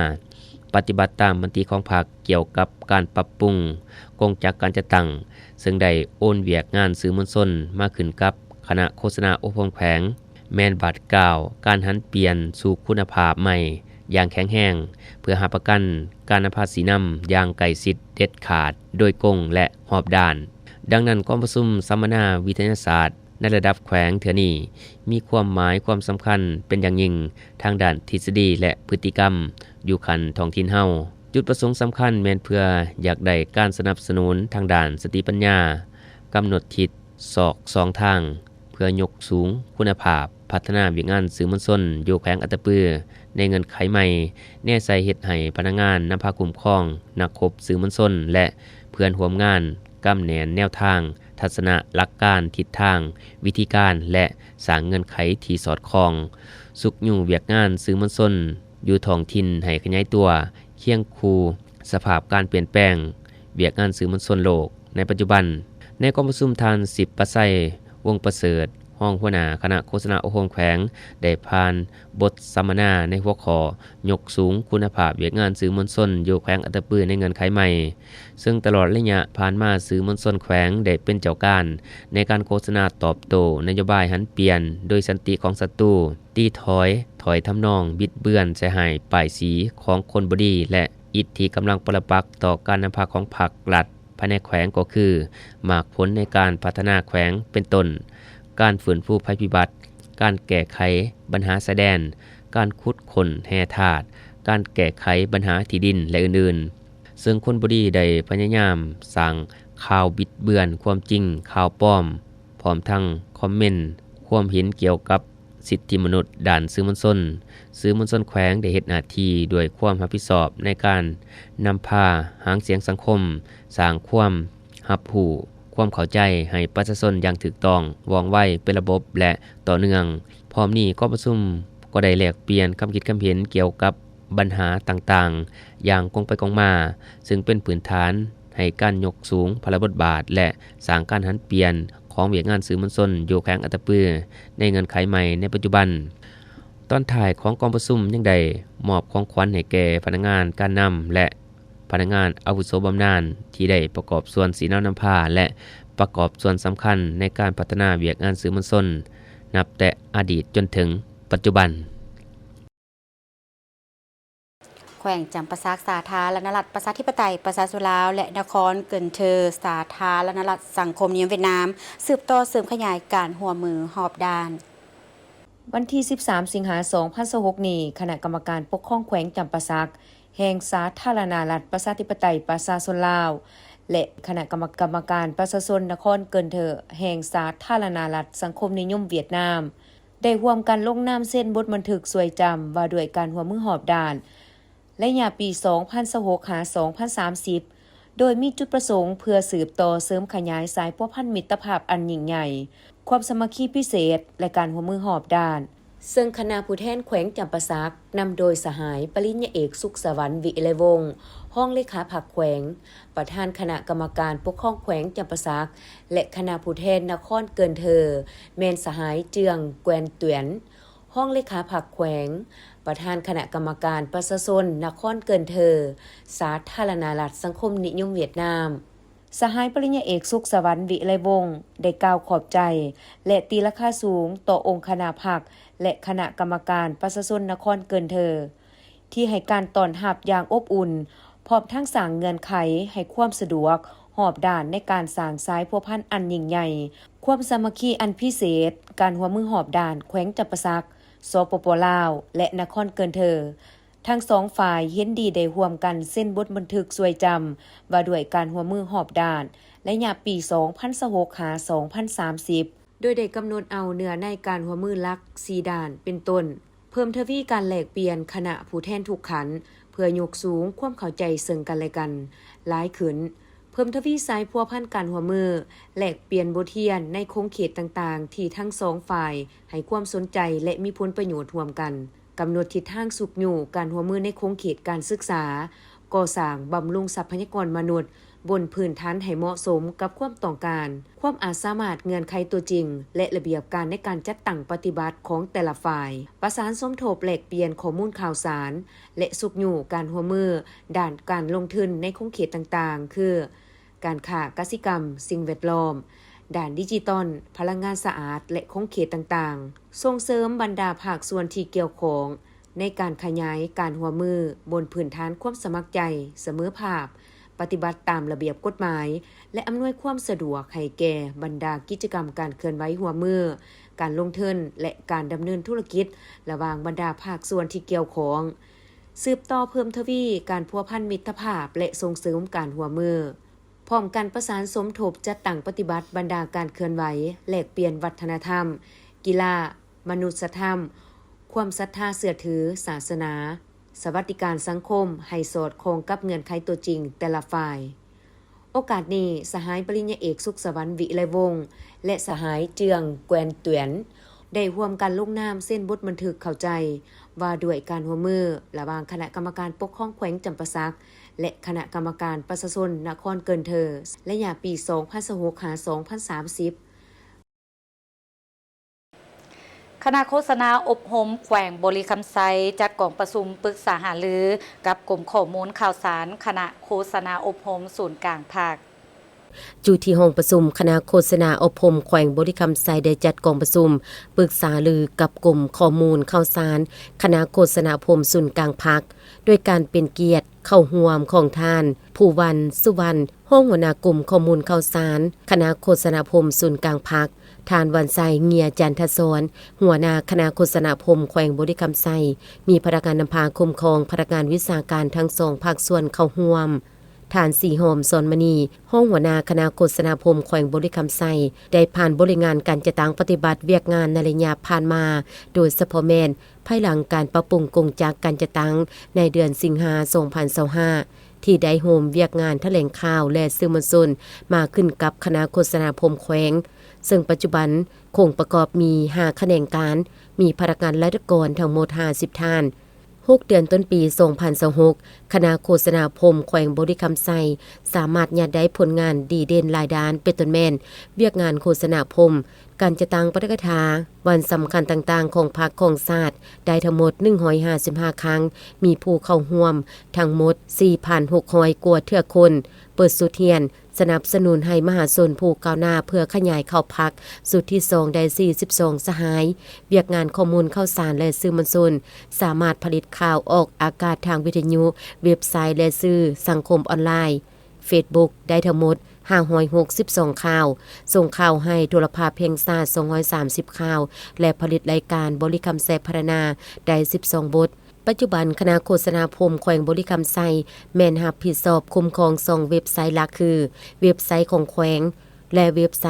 ປະຕິບັດຕາມມະຕິຂອງພັກກ່ຽວກັບການປັບປຸງກົງຈັກການຈັດຕັ້ງ, ເຊິ່ງໄດ້ໂອນວຽກງານສື່ມວນຊົນມາຂຶ້ນກັບຄະນະໂຄສະນາອົບຮົມແຂວງ, ແມ່ນບາດກ້າວການຫັນປ່ຽນສູ່ຄຸນນະພາບໃໝ່ຢ່າງແຂງແຮງ, ເພື່ອຮັບປະກັນການນຳພາຊີ້ນຳຢ່າງໃກ້ຊິດ ເດັດຂາດ, ໂດຍກົງ ແລະ ຮອບດ້ານ. ດັ່ງນັ້ນ, ກອງປະຊຸມສຳມະນາວິທະຍາສາດໃນລະດັບແຂວງເທື່ອນີ້ ມີຄວາມໝາຍຄວາມສຳຄັນເປັນຢ່າງຍິ່ງທາງດ້ານທິດສະດີ ແລະ ພຶດຕິກຳຢູ່ຂັ້ນທ້ອງຖິ່ນເຮົາ. ຈຸດປະສົງສຳຄັນແມ່ນເພື່ອຢາກໄດ້ການສະໜັບສະໜູນທາງດ້ານສະຕິປັນຍາ, ກຳນົດທິດສອກສອງທາງ ເພື່ອຍົກສູງຄຸນນະພາບພັດທະນາວຽກງານສື່ມວນຊົນຢູ່ແຂວງອັດຕະປື ໃນເງື່ອນໄຂໃໝ່ ແນໃສ່ເຮັດໃຫ້ພະນັກງານນຳພາຄຸ້ມຄອງ ນັກຄົບສື່ມວນຊົນ ແລະ ເພື່ອນຮ່ວມງານ ກຳແໜ້ນແນວທາງ, ທັດສະນະ, ຫຼັກການ, ທິດທາງ, ວິທີການ ແລະ ສ້າງເງື່ອນໄຂທີ່ສອດຄ່ອງ, ຊຸກຍູ້ວຽກງານສື່ມວນຊົນຢູ່ທ້ອງຖິ່ນໃຫ້ຂະຫຍາຍຕົວ ຄຽງຄູ່ສະພາບການປ່ຽນແປງວຽກງານສື່ມວນຊົນໂລກໃນປັດຈຸບັນ. ໃນກອງປະຊຸມ ທ່ານ ສິບປະໄຊ ວົງປະເສີດ ຮອງຫົວໜ້າຄະນະໂຄສະນາອົບຮົມແຂວງ ໄດ້ຜ່ານບົດສຳມະນາໃນຫົວຂໍ້ ຍົກສູງຄຸນນະພາບວຽກງານສື່ມວນຊົນຢູ່ແຂວງອັດຕະປືໃນເງື່ອນໄຂໃໝ່, ເຊິ່ງຕະຫຼອດໄລຍະຜ່ານມາ ສື່ມວນຊົນແຂວງໄດ້ເປັນເຈົ້າການໃນການໂຄສະນາຕອບໂຕ້ນະໂຍບາຍຫັນປ່ຽນໂດຍສັນຕິຂອງສັດຕູ, ຕີຖອຍຖ້ອຍທຳນອງບິດເບືອນໃສ່ຮ້າຍປ້າຍສີຂອງຄົນບໍ່ດີ ແລະ ອິດທີ່ກຳລັງປະລະປັກຕໍ່ການນຳພາຂອງພັກລັດ ພາຍໃນແຂວງກໍຄື ໝາກຜົນໃນການພັດທະນາແຂວງ ເປັນຕົ້ນ ການຟື້ນຟູໄພພິບັດ, ການແກ້ໄຂບັນຫາຊາຍແດນ, ການຂຸດຄົ້ນແຮ່ທາດ, ການແກ້ໄຂບັນຫາທີ່ດິນ ແລະ ອື່ນໆ. ເຊິ່ງຄົນບໍ່ດີໄດ້ພະຍາຍາມສ້າງຂ່າວບິດເບືອນຄວາມຈິງ, ຂ່າວປອມ, ພ້ອມທັງຄອມເມັນຄວາມເຫັນກ່ຽວກັບ ສິດທິມະນຸດດ້ານສື່ມວນຊົນ, ສື່ມວນຊົນແຂວງໄດ້ເຮັດໜ້າທີ່ດ້ວຍຄວາມຮັບຜິດຊອບໃນການນຳພາຫາງສຽງສັງຄົມ, ສ້າງຄວາມຮັບຮູ້, ຄວາມເຂົ້າໃຈໃຫ້ປະຊາຊົນຢ່າງຖືກຕ້ອງ, ວ່ອງໄວ, ເປັນລະບົບ ແລະ ຕໍ່ເນື່ອງ. ພ້ອມນີ້, ກອງປະຊຸມກໍໄດ້ແລກປ່ຽນຄຳຄິດຄຳເຫັນກ່ຽວກັບບັນຫາຕ່າງໆຢ່າງກົງໄປກົງມາ, ເຊິ່ງເປັນພື້ນຖານໃຫ້ການຍົກສູງພາລະບົດບາດ ແລະ ສ້າງການຫັນປ່ຽນ ຂອງວຽກງານສື່ມວນຊົນຢູ່ແຂວງອັດຕະປືໃນເງື່ອນໄຂໃໝ່ໃນປັດຈຸບັນ. ຕອນທ້າຍຂອງກອງປະຊຸມຍັງໄດ້ມອບຂອງຂວັນໃຫ້ແກ່ພະນັກງານການນຳ ແລະ ພະນັກງານອາວຸໂສບຳນານ ທີ່ໄດ້ປະກອບສ່ວນຊີ້ນຳນຳພາ ແລະ ປະກອບສ່ວນສຳຄັນໃນການພັດທະນາວຽກງານສື່ມວນຊົນ ນັບແຕ່ອະດີດຈົນເຖິງປັດຈຸບັນ. ແຂວງຈຳປາສັກ ສາທາລະນະລັດ ປະຊາທິປະໄຕ ປະຊາຊົນລາວ ແລະ ນະຄອນເກີນເທີ ສາທາລະນະລັດ ສັງຄົມນິຍົມຫວຽດນາມ ສືບຕໍ່ເສີມຂະຫຍາຍການຮ່ວມມືຮອບດ້ານ. ວັນທີສິບສາມ ສິງຫາ ສອງພັນຊາວຫົກນີ້, ຄະນະກຳມະການປົກຄອງແຂວງຈຳປາສັກ ແຫ່ງສາທາລະນະລັດ ປະຊາທິປະໄຕ ປະຊາຊົນລາວ ແລະ ຄະນະກຳມະ ກຳມະການປະຊາຊົນນະຄອນເກີນເທີ ແຫ່ງສາທາລະນະລັດ ສັງຄົມນິຍົມຫວຽດນາມ ໄດ້ຮ່ວມກັນລົງນາມເຊັນບົດບັນທຶກຊ່ວຍຈຳວ່າດ້ວຍການຮ່ວມມືຮອບດ້ານ ໄລຍະປີສອງພັນຊາວຫົກ ຫາ ສອງພັນສາມສິບ ໂດຍມີຈຸດປະສົງເພື່ອສືບຕໍ່ເສີມຂະຫຍາຍສາຍພົວພັນມິດຕະພາບອັນຍິ່ງໃຫຍ່, ຄວາມສາມັກຄີພິເສດ ແລະ ການຮ່ວມມືຮອບດ້ານ. ເຊິ່ງຄະນະຜູ້ແທນແຂວງຈຳປາສັກ ນຳໂດຍສະຫາຍປະລິນຍາເອກ ສຸກສະຫວັນ ວິໄລວົງ ຮອງເລຂາພັກແຂວງ, ປະທານຄະນະກຳມະການປົກຄອງແຂວງຈຳປາສັກ ແລະ ຄະນະຜູ້ແທນນະຄອນເກີນເທີ ແມ່ນສະຫາຍ ເຈືອງ ແກວນຕວຽນ ຮອງເລຂາພັກແຂວງ, ປະທານຄະນະກຳມະການປະຊາຊົນນະຄອນເກີນເທີ ສາທາລະນະລັດສັງຄົມນິຍົມຫວຽດນາມ. ສະຫາຍປະລິນຍາເອກ ສຸກສະຫວັນ ວິໄລວົງ ໄດ້ກ່າວຂອບໃຈ ແລະ ຕີລາຄາສູງຕໍ່ອົງຄະນະພັກ ແລະ ຄະນະກຳມະການປະຊາຊົນນະຄອນເກີນເທີ ທີ່ໃຫ້ການຕ້ອນຮັບຢ່າງອົບອຸ່ນ, ພ້ອມທັງສ້າງເງື່ອນໄຂໃຫ້ຄວາມສະດວກຮອບດ້ານໃນການສ້າງສາຍພົວພັນອັນຍິ່ງໃຫຍ່, ຄວາມສາມັກຄີອັນພິເສດ, ການຮ່ວມມືຮອບດ້ານແຂວງຈຳປາສັກ, ສປປ ລາວ ແລະ ນະຄອນເກີນເທີ. ທັງສອງຝ່າຍເຫັນດີໄດ້ຮ່ວມກັນເຊັນບົດບັນທຶກຊ່ວຍຈຳວ່າດ້ວຍການຮ່ວມມືຮອບດ້ານ ໄລຍະປີສອງພັນຊາວຫົກ ຫາ ສອງພັນສາມສິບ ໂດຍໄດ້ກຳນົດເອົາເນື້ອໃນການຮ່ວມມືຫຼັກສີ່ດ້ານ ເປັນຕົ້ນ ເພີ່ມທະວີການແລກປ່ຽນຄະນະຜູ້ແທນທຸກຂັ້ນ ເພື່ອຍົກສູງຄວາມເຂົ້າໃຈເຊິ່ງກັນແລະກັນຫຼາຍຂຶ້ນ, ເພີ່ມທະວີສາຍພົວພັນການຮ່ວມມື, ແລກປ່ຽນບົດຮຽນໃນຂົງເຂດຕ່າງໆ ທີ່ທັງສອງຝ່າຍໃຫ້ຄວາມສົນໃຈ ແລະ ມີຜົນປະໂຫຍດຮ່ວມກັນ, ກຳນົດທິດທາງຊຸກຍູ້ການຮ່ວມມືໃນຂົງເຂດການສຶກສາ, ກໍ່ສ້າງບຳລຸງຊັບພະຍາກອນມະນຸດ ບົນພື້ນຖານໃຫ້ເໝາະສົມກັບຄວາມຕ້ອງການ, ຄວາມອາດສາມາດ, ເງື່ອນໄຂຕົວຈິງ ແລະ ລະບຽບການໃນການຈັດຕັ້ງປະຕິບັດຂອງແຕ່ລະຝ່າຍ, ປະສານສົມທົບແລກປ່ຽນຂໍ້ມູນຂ່າວສານ ແລະ ຊຸກຍູ້ການຮ່ວມມືດ້ານການລົງທຶນໃນຂົງເຂດຕ່າງໆ ຄື ການຄ້າ, ກະສິກຳ, ສິ່ງແວດລ້ອມ, ດ້ານດິຈິຕອນ, ພະລັງງານສະອາດ ແລະ ຂົງເຂດຕ່າງໆ, ສົ່ງເສີມບັນດາພາກສ່ວນທີ່ກ່ຽວຂ້ອງ ໃນການຂະຫຍາຍການຮ່ວມມືບົນພື້ນຖານຄວາມສະໝັກໃຈ, ສະເໝີພາບ, ປະຕິບັດຕາມລະບຽບກົດໝາຍ ແລະ ອຳນວຍຄວາມສະດວກໃຫ້ແກ່ບັນດາກິດຈະກຳການເຄື່ອນໄຫວຮ່ວມມື, ການລົງທຶນ ແລະ ການດຳເນີນທຸລະກິດລະຫວ່າງບັນດາພາກສ່ວນທີ່ກ່ຽວຂ້ອງ, ສືບຕໍ່ເພີ່ມທະວີການພົວພັນມິດຕະພາບ ແລະ ສົ່ງເສີມການຮ່ວມມື. ເ ພ້ອມກັນປະສານສົມທົບຈັດຕັ້ງປະຕິບັດບັນດາການເຄື່ອນໄຫວ, ແລກປ່ຽນວັດທະນະທຳ, ກິລາ, ມະນຸດສະທຳ, ຄວາມສັດທາເຊື່ອຖື, ສາສະໜາ, ສະຫວັດດີການສັງຄົມ ໃຫ້ສອດຄ່ອງກັບເງື່ອນໄຂຕົວຈິງແຕ່ລະຝ່າຍ. ໂອກາດນີ້, ສະຫາຍປະລິນຍາເອກ ສຸກສະຫວັນ ວິໄລວົງ ແລະ ສະຫາຍ ເຈືອງ ແກວນຕວຽນ ໄດ້ຮ່ວມກັນລົງນາມເຊັນບົດບັນທຶກເຂົ້າໃຈວ່າດ້ວຍການຮ່ວມມືລະຫວ່າງຄະນະກຳມະການປົກຄອງແຂວງຈຳປາສັກ ແລະ ຄະນະກຳມະການປະຊາຊົນນະຄອນເກີນເທີ ໄລຍະປີສອງພັນຊາວຫົກ ຫາ ສອງພັນສາມສິບ. ຄະນະໂຄສະນາອົບຮົມແຂວງບໍລິຄຳໄຊ ຈັດກອງປະຊຸມປຶກສາຫາລືກັບກົມຂໍ້ມູນຂ່າວສານຄະນະໂຄສະນາອົບຮົມສູນກາງພັກ. ຢູ່ທີ່ຫ້ອງປະຊຸມ, ຄະນະໂຄສະນາອົບຮົມແຂວງບໍລິຄຳໄຊໄດ້ຈັດກອງປະຊຸມປຶກສາຫາລືກັບກົມຂໍ້ມູນຂ່າວສານຄະນະໂຄສະນາອົບຮົມສູນກາງພັກ, ໂດຍການເປັນກຽດເຂົ້າຮ່ວມຂອງທ່ານ ພູວັນ ສຸວັນ ຮອງຫົວໜ້າກົມຂໍ້ມູນຂ່າວສານຄະນະໂຄສະນາອົບຮົມສູນກາງພັກ, ທ່ານ ວັນໄຊ ເງຍຈັນທະສອນ ຫົວໜ້າຄະນະໂຄສະນາອົບຮົມແຂວງບໍລິຄຳໄຊ, ມີພະນັກງານນຳພາຄຸ້ມຄອງ, ພະນັກງານວິຊາການທັງສອງພາກສ່ວນເຂົ້າຮ່ວມ. ທ່ານ ສີຫອມ ສອນມະນີ ຮອງຫົວໜ້າຄະນະໂຄສະນາອົບຮົມແຂວງບໍລິຄຳໄຊ ໄດ້ຜ່ານບົດລາຍງານການຈັດຕັ້ງປະຕິບັດວຽກງານໃນໄລຍະຜ່ານມາ, ໂດຍສະເພາະແມ່ນ ພາຍຫຼັງການປັບປຸງກົງຈັກການຈັດຕັ້ງໃນເດືອນສິງຫາ ສອງພັນຊາວຫ້າ ທີ່ໄດ້ໂຮມວຽກງານຖະແຫຼງຂ່າວ ແລະ ສື່ມວນຊົນມາຂຶ້ນກັບຄະນະໂຄສະນາອົບຮົມແຂວງ, ເຊິ່ງປັດຈຸບັນຄົງປະກອບມີຫ້າຂະແໜງການ, ມີພະນັກງານລັດຖະກອນທັງໝົດຫ້າສິບທ່ານ. ຫົກເດືອນຕົ້ນປີສອງພັນຊາວຫົກ ຄະນະໂຄສະນາອົບຮົມແຂວງບໍລິຄຳໄຊ ສາມາດຍາດໄດ້ຜົນງານດີເດັ່ນຫຼາຍດ້ານ ເປັນຕົ້ນແມ່ນ ວຽກງານໂຄສະນາອົບຮົມ, ການຈັດຕັ້ງປາຖະກະຖາ, ວັນສຳຄັນຕ່າງໆຂອງພັກຂອງຊາດ ໄດ້ທັງໝົດໜຶ່ງຮ້ອຍຫ້າສິບຫ້າຄັ້ງ, ມີຜູ້ເຂົ້າຮ່ວມທັງໝົດສີ່ພັນຫົກຮ້ອຍກວ່າເທື່ອຄົນ, ເປີດຊຸດຮຽນສະໜັບສະໜູນໃຫ້ມະຫາຊົນຜູ້ກ້າວໜ້າ ເພື່ອຂະຫຍາຍເຂົ້າພັກຊຸດທີສອງໄດ້ສີ່ສິບສອງສະຫາຍ. ວຽກງານຂໍ້ມູນຂ່າວສານ ແລະ ສື່ມວນຊົນ ສາມາດຜະລິດຂ່າວອອກອາກາດທາງວິທະຍຸ, ເວັບໄຊ ແລະ ສື່ສັງຄົມອອນລາຍ ເຟສບຸກ ໄດ້ທັງໝົດຫ້າຮ້ອຍຫົກສິບສອງຂ່າວ, ສົ່ງຂ່າວໃຫ້ໂທລະພາບແຫ່ງຊາດສອງຮ້ອຍສາມສິບຂ່າວ ແລະ ຜະລິດລາຍການບໍລິຄຳໄຊພັດທະນາໄດ້ສິບສອງບົດ. ປັດຈຸບັນ ຄະນະໂຄສະນາອົບຮົມແຂວງບໍລິຄຳໄຊ ແມ່ນຮັບຜິດຊອບຄຸ້ມຄອງສອງເວັບໄຊຫຼັກ ຄື ເວັບໄຊຂອງແຂວງ ແລະ ເວັບໄຊ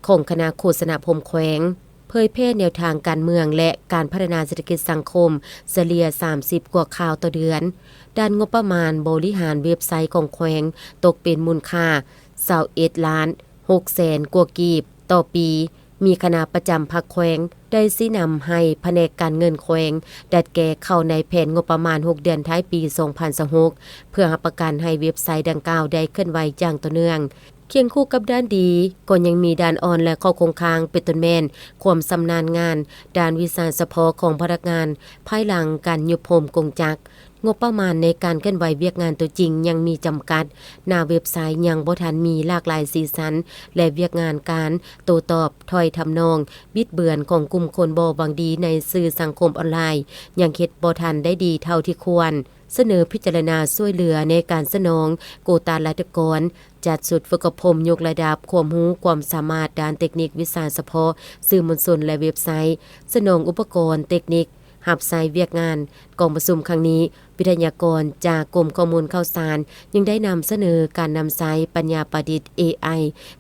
ຂອງຄະນະໂຄສະນາອົບຮົມແຂວງ. ເຜີຍແຜ່ແນວທາງການເມືອງ ແລະ ການພັດທະນາເສດຖະກິດສັງຄົມ ສະເລ່ຍສາມສິບກວ່າຂ່າວຕໍ່ເດືອນ. ດ້ານງົບປະມານບໍລິຫານເວັບໄຊຂອງແຂວງ ຕົກເປັນມູນຄ່າຊາວເອັດລ້ານຫົກແສນກວ່າກີບຕໍ່ປີ. ມີຄະນະປະຈຳພັກແຂວງ ໄດ້ຊີ້ນຳໃຫ້ພະແນກການເງິນແຂວງ ດັດແກ້ເຂົ້າໃນແຜນງົບປະມານຫົກເດືອນທ້າຍປີສອງພັນຊາວຫົກ ເພື່ອຮັບປະກັນໃຫ້ເວັບໄຊດັ່ງກ່າວໄດ້ເຄື່ອນໄຫວຢ່າງຕໍ່ເນື່ອງ. ຄຽງຄູ່ກັບດ້ານດີ ກໍຍັງມີດ້ານອ່ອນ ແລະ ຂໍ້ຄົງຄ້າງ ເປັນຕົ້ນແມ່ນ ຄວາມຊຳນານງານດ້ານວິຊາສະເພາະຂອງພະນັກງານ ພາຍຫຼັງການຍຸບໂຮມກົງຈັກ. ງົບປະມານໃນການເຄື່ອນໄຫວວຽກງານຕົວຈິງຍັງມີຈຳກັດ, ໜ້າເວັບໄຊຍັງບໍ່ທັນມີຫຼາກຫຼາຍສີສັນ ແລະ ວຽກງານການໂຕ້ຕອບຖ້ອຍທຳນອງບິດເບືອນຂອງກຸ່ມຄົນບໍ່ຫວັງດີໃນສື່ສັງຄົມອອນລາຍ ຍັງເຮັດບໍ່ທັນໄດ້ດີເທົ່າທີ່ຄວນ. ສະເໜີພິຈາລະນາຊ່ວຍເຫຼືອໃນການສະໜອງໂກຕາລັດຖະກອນ, ຈັດຊຸດຝຶກອົບຮົມຍົກລະດັບຄວາມຮູ້ຄວາມສາມາດດ້ານເຕັກນິກວິຊາສະເພາະສື່ມວນຊົນ ແລະ ເວັບໄຊ, ສະໜອງອຸປະກອນເຕັກນິກຮັບໃຊ້ວຽກງານ. ກອງປະຊຸມຄັ້ງນີ້, ວິທະຍາກອນຈາກກົມຂໍ້ມູນຂ່າວສານຍັງໄດ້ນຳສະເໜີການນຳໃຊ້ປັນຍາປະດິດ ເອໄອ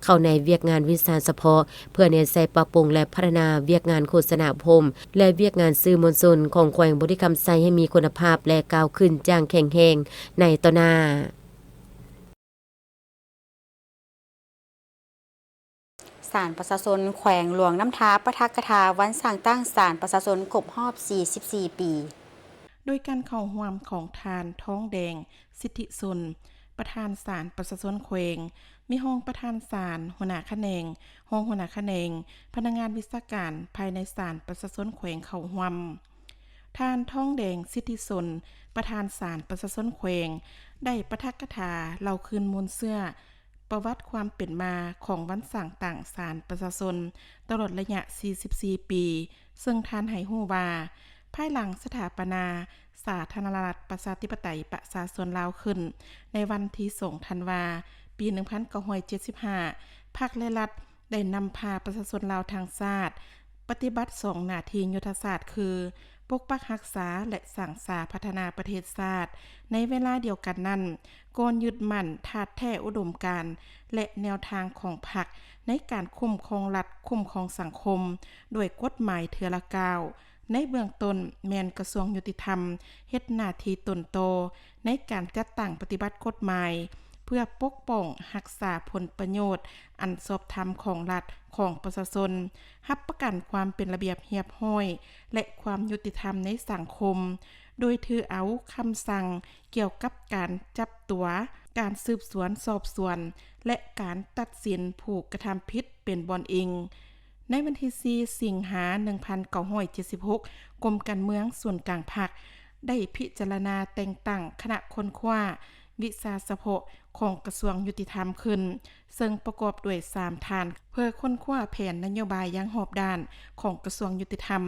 ເຂົ້າໃນວຽກງານວິຊາສະເພາະ ເພື່ອແນໃສ່ປັບປຸງ ແລະ ພັດທະນາວຽກງານໂຄສະນາອົບຮົມ ແລະ ວຽກງານສື່ມວນຊົນຂອງແຂວງບໍລິຄຳໄຊໃຫ້ມີຄຸນນະພາບ ແລະ ກ້າວຂຶ້ນຢ່າງແຂງແຮງໃນຕໍ່ໜ້າ. ສານປະຊາຊົນແຂວງຫຼວງນ້ຳທາ ປາຖະກະຖາວັນສ້າງຕັ້ງສານປະຊາຊົນຄົບຮອບສີ່ສິບສີ່ປີ. ໂດຍການເຂົ້າຮ່ວມຂອງທ່ານ ທອງແດງ ສິດທິຊົນ ປະທານສານປະຊາຊົນແຂວງ, ມີຮອງປະທານສານ, ຫົວໜ້າຂະແໜງ, ຮອງຫົວໜ້າຂະແໜງ, ພະນັກງານວິຊາການພາຍໃນສານປະຊາຊົນແຂວງເຂົ້າຮ່ວມ. ທ່ານ ທອງແດງ ສິດທິຊົນ ປະທານສານປະຊາຊົນແຂວງ ໄດ້ປາຖະກະຖາເລົ່າຄືນມູນເຊື້ອ ປະຫວັດຄວາມເປັນມາຂອງວັນສ້າງຕັ້ງສານປະຊາຊົນຕະຫຼອດໄລຍະສີ່ສິບສີ່ປີ, ເຊິ່ງທ່ານໃຫ້ຮູ້ວ່າ ພາຍຫຼັງສະຖາປະນາສາທາລະນະລັດ ປະຊາທິປະໄຕ ປະຊາຊົນລາວຂຶ້ນໃນວັນທີສອງ ທັນວາ ປີໜຶ່ງພັນເກົ້າຮ້ອຍເຈັດສິບຫ້າ, ພັກ ແລະ ລັດ ໄດ້ນຳພາປະຊາຊົນລາວທັງຊາດປະຕິບັດສອງໜ້າທີ່ຍຸດທະສາດ ຄື ປົກປັກຮັກສາ ແລະ ສ້າງສາພັດທະນາປະເທດຊາດ. ໃນເວລາດຽວກັນນັ້ນ, ກໍຍຶດໝັ້ນທາດແທ້ອຸດົມການ ແລະ ແນວທາງຂອງພັກໃນການຄຸ້ມຄອງລັດ, ຄຸ້ມຄອງສັງຄົມ ດ້ວຍກົດໝາຍເທື່ອລະກ້າວ. ໃນເບື້ອງຕົ້ນແມ່ນກະຊວງຍຸຕິທຳເຮັດໜ້າທີ່ຕົ້ນຕໍໃນການຈັດຕັ້ງປະຕິບັດກົດໝາຍ ເພື່ອປົກປ້ອງຮັກສາຜົນປະໂຫຍດອັນຊອບທຳຂອງລັດ, ຂອງປະຊາຊົນ, ຮັບປະກັນຄວາມເປັນລະບຽບຮຽບຮ້ອຍ ແລະ ຄວາມຍຸຕິທຳໃນສັງຄົມ, ໂດຍຖືເອົາຄຳສັ່ງກ່ຽວກັບການຈັບຕົວ, ການສືບສວນສອບສວນ ແລະ ການຕັດສິນຜູ້ກະທຳຜິດເປັນບ່ອນອີງ. ໃນວັນທີສີ່ ສິງຫາ ໜຶ່ງພັນເກົ້າຮ້ອຍເຈັດສິບຫົກ, ກົມການເມືອງສູນກາງພັກ ໄດ້ພິຈາລະນາແຕ່ງຕັ້ງຄະນະຄົ້ນຄວ້າວິຊາສະເພາະຂອງກະຊວງຍຸຕິທຳຂຶ້ນ, ເຊິ່ງປະກອບດ້ວຍສາມທ່ານ ເພື່ອຄົ້ນຄວ້າແຜນນະໂຍບາຍຢ່າງຮອບດ້ານຂອງກະຊວງຍຸຕິທຳ.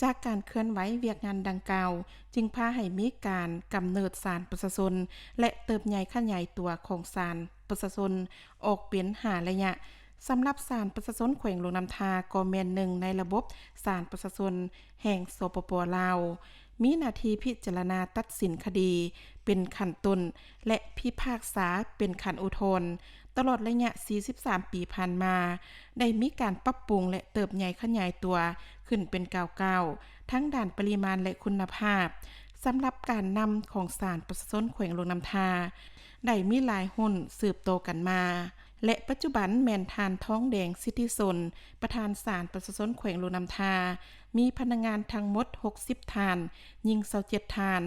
ຈາກການເຄື່ອນໄຫວວຽກງານດັ່ງກ່າວ ຈຶ່ງພາໃຫ້ມີການກຳເນີດສານປະຊາຊົນ ແລະ ເຕີບໃຫຍ່ຂະຫຍາຍຕົວຂອງສານປະຊາຊົນອອກເປັນຫ້າໄລຍະ. ສຳລັບສານປະຊາຊົນແຂວງຫຼວງນ້ຳທາ ກໍແມ່ນໜຶ່ງໃນລະບົບສານປະຊາຊົນແຫ່ງ ສປປ ລາວ, ມີໜ້າທີ່ພິຈາລະນາຕັດສິນຄະດີເປັນຂັ້ນຕົ້ນ ແລະ ພິພາກສາເປັນຂັ້ນອຸທອນ. ຕະຫຼອດໄລຍະສີ່ສິບສາມປີຜ່ານມາ, ໄດ້ມີການປັບປຸງ ແລະ ເຕີບໃຫຍ່ຂະຫຍາຍຕົວຂຶ້ນເປັນກ້າວໆ ທັງດ້ານປະລິມານ ແລະ ຄຸນນະພາບ. ສຳລັບການນຳຂອງສານປະຊາຊົນແຂວງຫຼວງນ້ຳທາ ໄດ້ມີຫຼາຍຮຸ່ນສືບຕໍ່ກັນມາ ແລະ ປັດຈຸບັນແມ່ນທ່ານ ທອງແດງ ສິດທິສົນ ປະທານສານປະຊາຊົນແຂວງຫຼວງນ້ຳທາ, ມີພະນັກງານທັງໝົດຫົກສິບທ່ານ, ຍິງຊາວເຈັດທ່ານ,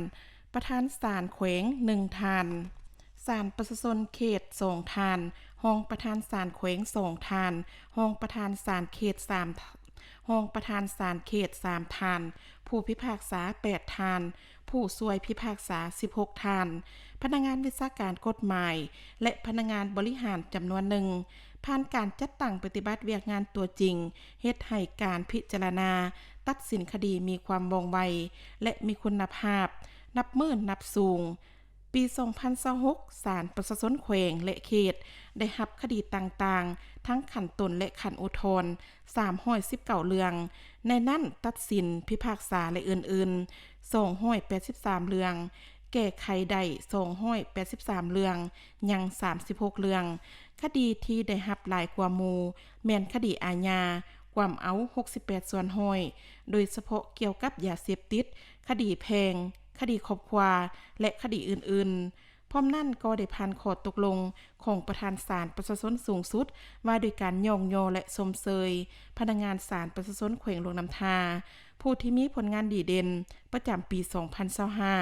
ປະທານສານແຂວງໜຶ່ງທ່ານ, ສານປະຊາຊົນເຂດສອງທ່ານ, ຮອງປະທານສານແຂວງສອງທ່ານ, ຮອງປະທານສານເຂດສາມ ຮອງປະທານສານເຂດສາມທ່ານ, ຜູ້ພິພາກສາແປດທ່ານ, ຜູ້ຊ່ວຍພິພາກສາສິບຫົກທ່ານ, ພະນັກງານວິຊາການກົດໝາຍ ແລະ ພະນັກງານບໍລິຫານຈຳນວນໜຶ່ງ. ຜ່ານການຈັດຕັ້ງປະຕິບັດວຽກງານຕົວຈິງ ເຮັດໃຫ້ການພິຈາລະນາຕັດສິນຄະດີມີຄວາມວ່ອງໄວ ແລະ ມີຄຸນນະພາບນັບມື້ນັບສູງ. ປີສອງພັນຊາວຫົກ ສານປະຊາຊົນແຂວງ ແລະ ເຂດ ໄດ້ຮັບຄະດີຕ່າງໆ ທັງຂັ້ນຕົ້ນ ແລະ ຂັ້ນອຸທອນ ສາມຮ້ອຍສິບເກົ້າເລື່ອງ, ໃນນັ້ນຕັດສິນ, ພິພາກສາ ແລະ ອື່ນໆ ສອງຮ້ອຍແປດສິບສາມເລື່ອງ, ແກ້ໄຂໄດ້ສອງຮ້ອຍແປດສິບສາມເລື່ອງ, ຍັງສາມສິບຫົກເລື່ອງ. ຄະດີທີ່ໄດ້ຮັບຫຼາຍກວ່າໝູ່ແມ່ນຄະດີອາຍາ, ກວມເອົາຫົກສິບແປດສ່ວນຮ້ອຍ, ໂດຍສະເພາະກ່ຽວກັບຢາເສບຕິດ, ຄະດີແພ່ງ, ຄະດີຄອບຄົວ ແລະ ຄະດີອື່ນໆ. ພ້ອມນັ້ນກໍໄດ້ຜ່ານຂໍ້ຕົກລົງຂອງປະທານສານປະຊາຊົນສູງສຸດ ວ່າດ້ວຍການຍ້ອງຍໍ ແລະ ຊົມເຊີຍພະນັກງານສານປະຊາຊົນແຂວງຫຼວງນ້ຳທາ ຜູ້ທີ່ມີຜົນງານດີເດັ່ນປະຈຳປີສອງພັນຊາວຫ້າ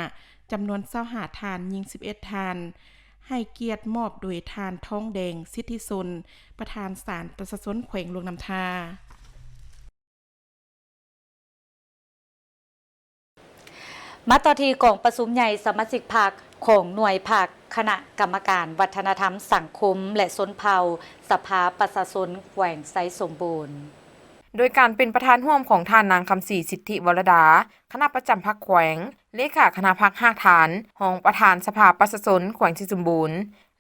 ຈຳນວນຊາວຫ້າທ່ານ, ຍິງສິບເອັດທ່ານ, ໃຫ້ກຽດມອບໂດຍທ່ານ ທອງແດງ ສິດທິສົນ ປະທານສານປະຊາຊົນແຂວງຫຼວງນ້ຳທາ. ມາຕໍ່ທີ່ກອງປະຊຸມໃຫຍ່ສະມາຊິກພັກຂອງໜ່ວຍພັກຄະນະກຳມະການວັດທະນະທຳສັງຄົມ ແລະ ຊົນເຜົ່າ ສະພາປະຊາຊົນແຂວງໄຊສົມບູນ ໂດຍການເປັນປະທານຮ່ວມຂອງທ່ານນາງ ຄຳສີ ສິດທິວໍລະດາ ຄະນະປະຈຳພັກແຂວງ, ເລຂາຄະນະພັກຮາກຖານ, ຮອງປະທານສະພາປະຊາຊົນແຂວງໄຊສົມບູນ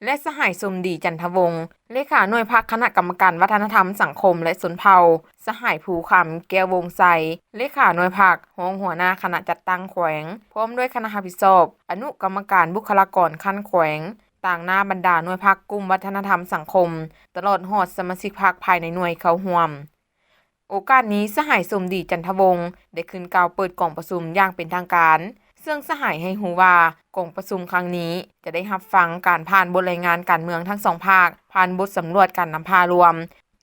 ແລະ ສະຫາຍ ສົມດີ ຈັນທະວົງ ເລຂາໜ່ວຍພັກຄະນະກຳມະການວັດທະນະທຳສັງຄົມ ແລະ ຊົນເຜົ່າ, ສະຫາຍ ພູຄຳ ແກ້ວວົງໄຊ ເລຂາໜ່ວຍພັກ, ຮອງຫົວໜ້າຄະນະຈັດຕັ້ງແຂວງ ພ້ອມດ້ວຍຄະນະຮັບຜິດຊອບ, ອະນຸກຳມະການບຸກຄະລາກອນຂັ້ນແຂວງ, ຕາງໜ້າບັນດາໜ່ວຍພັກ, ກຸ່ມວັດທະນະທຳສັງຄົມ, ຕະຫຼອດຮອດສະມາຊິກພັກພາຍໃນໜ່ວຍເຂົ້າຮ່ວມ. ໂອກາດນີ້ ສະຫາຍ ສົມດີ ຈັນທະວົງ ໄດ້ຂຶ້ນກ່າວເປີດກອງປະຊຸມຢ່າງເປັນທາງການ, ເຊິ່ງສະຫາຍໃຫ້ຮູ້ວ່າ ກອງປະຊຸມຄັ້ງນີ້ຈະໄດ້ຮັບຟັງການຜ່ານບົດລາຍງານການເມືອງທັງສອງພາກ, ຜ່ານບົດສຳຫຼວດການນຳພາລວມ.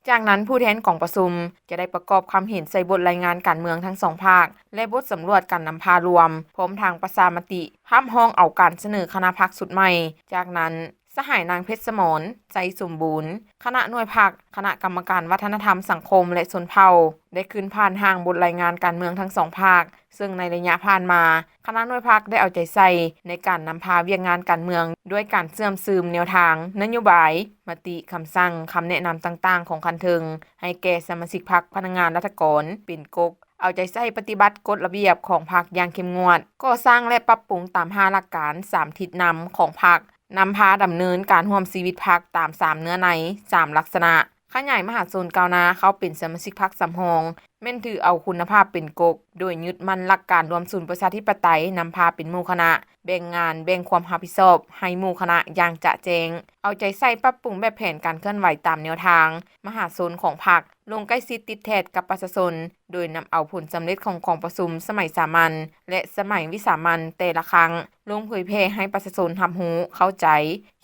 ຈາກນັ້ນ ຜູ້ແທນກອງປະຊຸມຈະໄດ້ປະກອບຄຳເຫັນໃສ່ບົດລາຍງານການເມືອງທັງສອງພາກ ແລະ ບົດສຳຫຼວດການນຳພາລວມ, ພ້ອມທັງປະຊາມະຕິ ຮັບຮອງເອົາການສະເໜີຄະນະພັກຊຸດໃໝ່. ຈາກນັ້ນ ສະຫາຍນາງ ເພັດສະໝອນ ໄຊສົມບູນ ຄະນະໜ່ວຍພັກ ຄະນະກຳມະການວັດທະນະທຳສັງຄົມ ແລະ ຊົນເຜົ່າ ໄດ້ຂຶ້ນຜ່ານຮ່າງບົດລາຍງານການເມືອງທັງສອງພາກ, ເຊິ່ງໃນໄລຍະຜ່ານມາ ຄະນະໜ່ວຍພັກໄດ້ເອົາໃຈໃສ່ໃນການນຳພາວຽກງານການເມືອງ ດ້ວຍການເຊື່ອມຊຶມແນວທາງ, ນະໂຍບາຍ, ມະຕິ, ຄຳສັ່ງ, ຄຳແນະນຳຕ່າງໆຂອງຂັ້ນເທິງ ໃຫ້ແກ່ສະມາຊິກພັກ, ພະນັກງານ, ລັດຖະກອນ ເປັນກົກ, ເອົາໃຈໃສ່ປະຕິບັດກົດລະບຽບຂອງພັກຢ່າງເຂັ້ມງວດ, ກໍ່ສ້າງ ແລະ ປັບປຸງຕາມຫ້າຫຼັກການ, ສາມທິດນຳຂອງພັກ, ນຳພາດຳເນີນການຮ່ວມຊີວິດພັກຕາມສາມເນື້ອໃນ, ສາມລັກສະນະ, ຂະຫຍາຍມະຫາຊົນກ້າວໜ້າເຂົ້າເປັນສະມາຊິກພັກສຳຮອງ, ແມ່ນຖືເອົາຄຸນນະພາບເປັນກົກ, ໂດຍຍຶດໝັ້ນຫຼັກການລວມສູນປະຊາທິປະໄຕນຳພາເປັນໝູ່ຄະນະ, ແບ່ງງານ, ແບ່ງຄວາມຮັບຜິດຊອບໃຫ້ໝູ່ຄະນະຢ່າງຈະແຈ້ງ, ເອົາໃຈໃສ່ປັບປຸງແບບແຜນການເຄື່ອນໄຫວຕາມແນວທາງມະຫາຊົນຂອງພັກ, ລົງໃກ້ຊິດຕິດແທດກັບປະຊາຊົນ, ໂດຍນຳເອົາຜົນສຳເລັດຂອງກອງປະຊຸມສະໄໝສາມັນ ແລະ ສະໄໝວິສາມັນແຕ່ລະຄັ້ງ ລົງເຜີຍແຜ່ໃຫ້ປະຊາຊົນຮັບຮູ້ເຂົ້າໃຈ.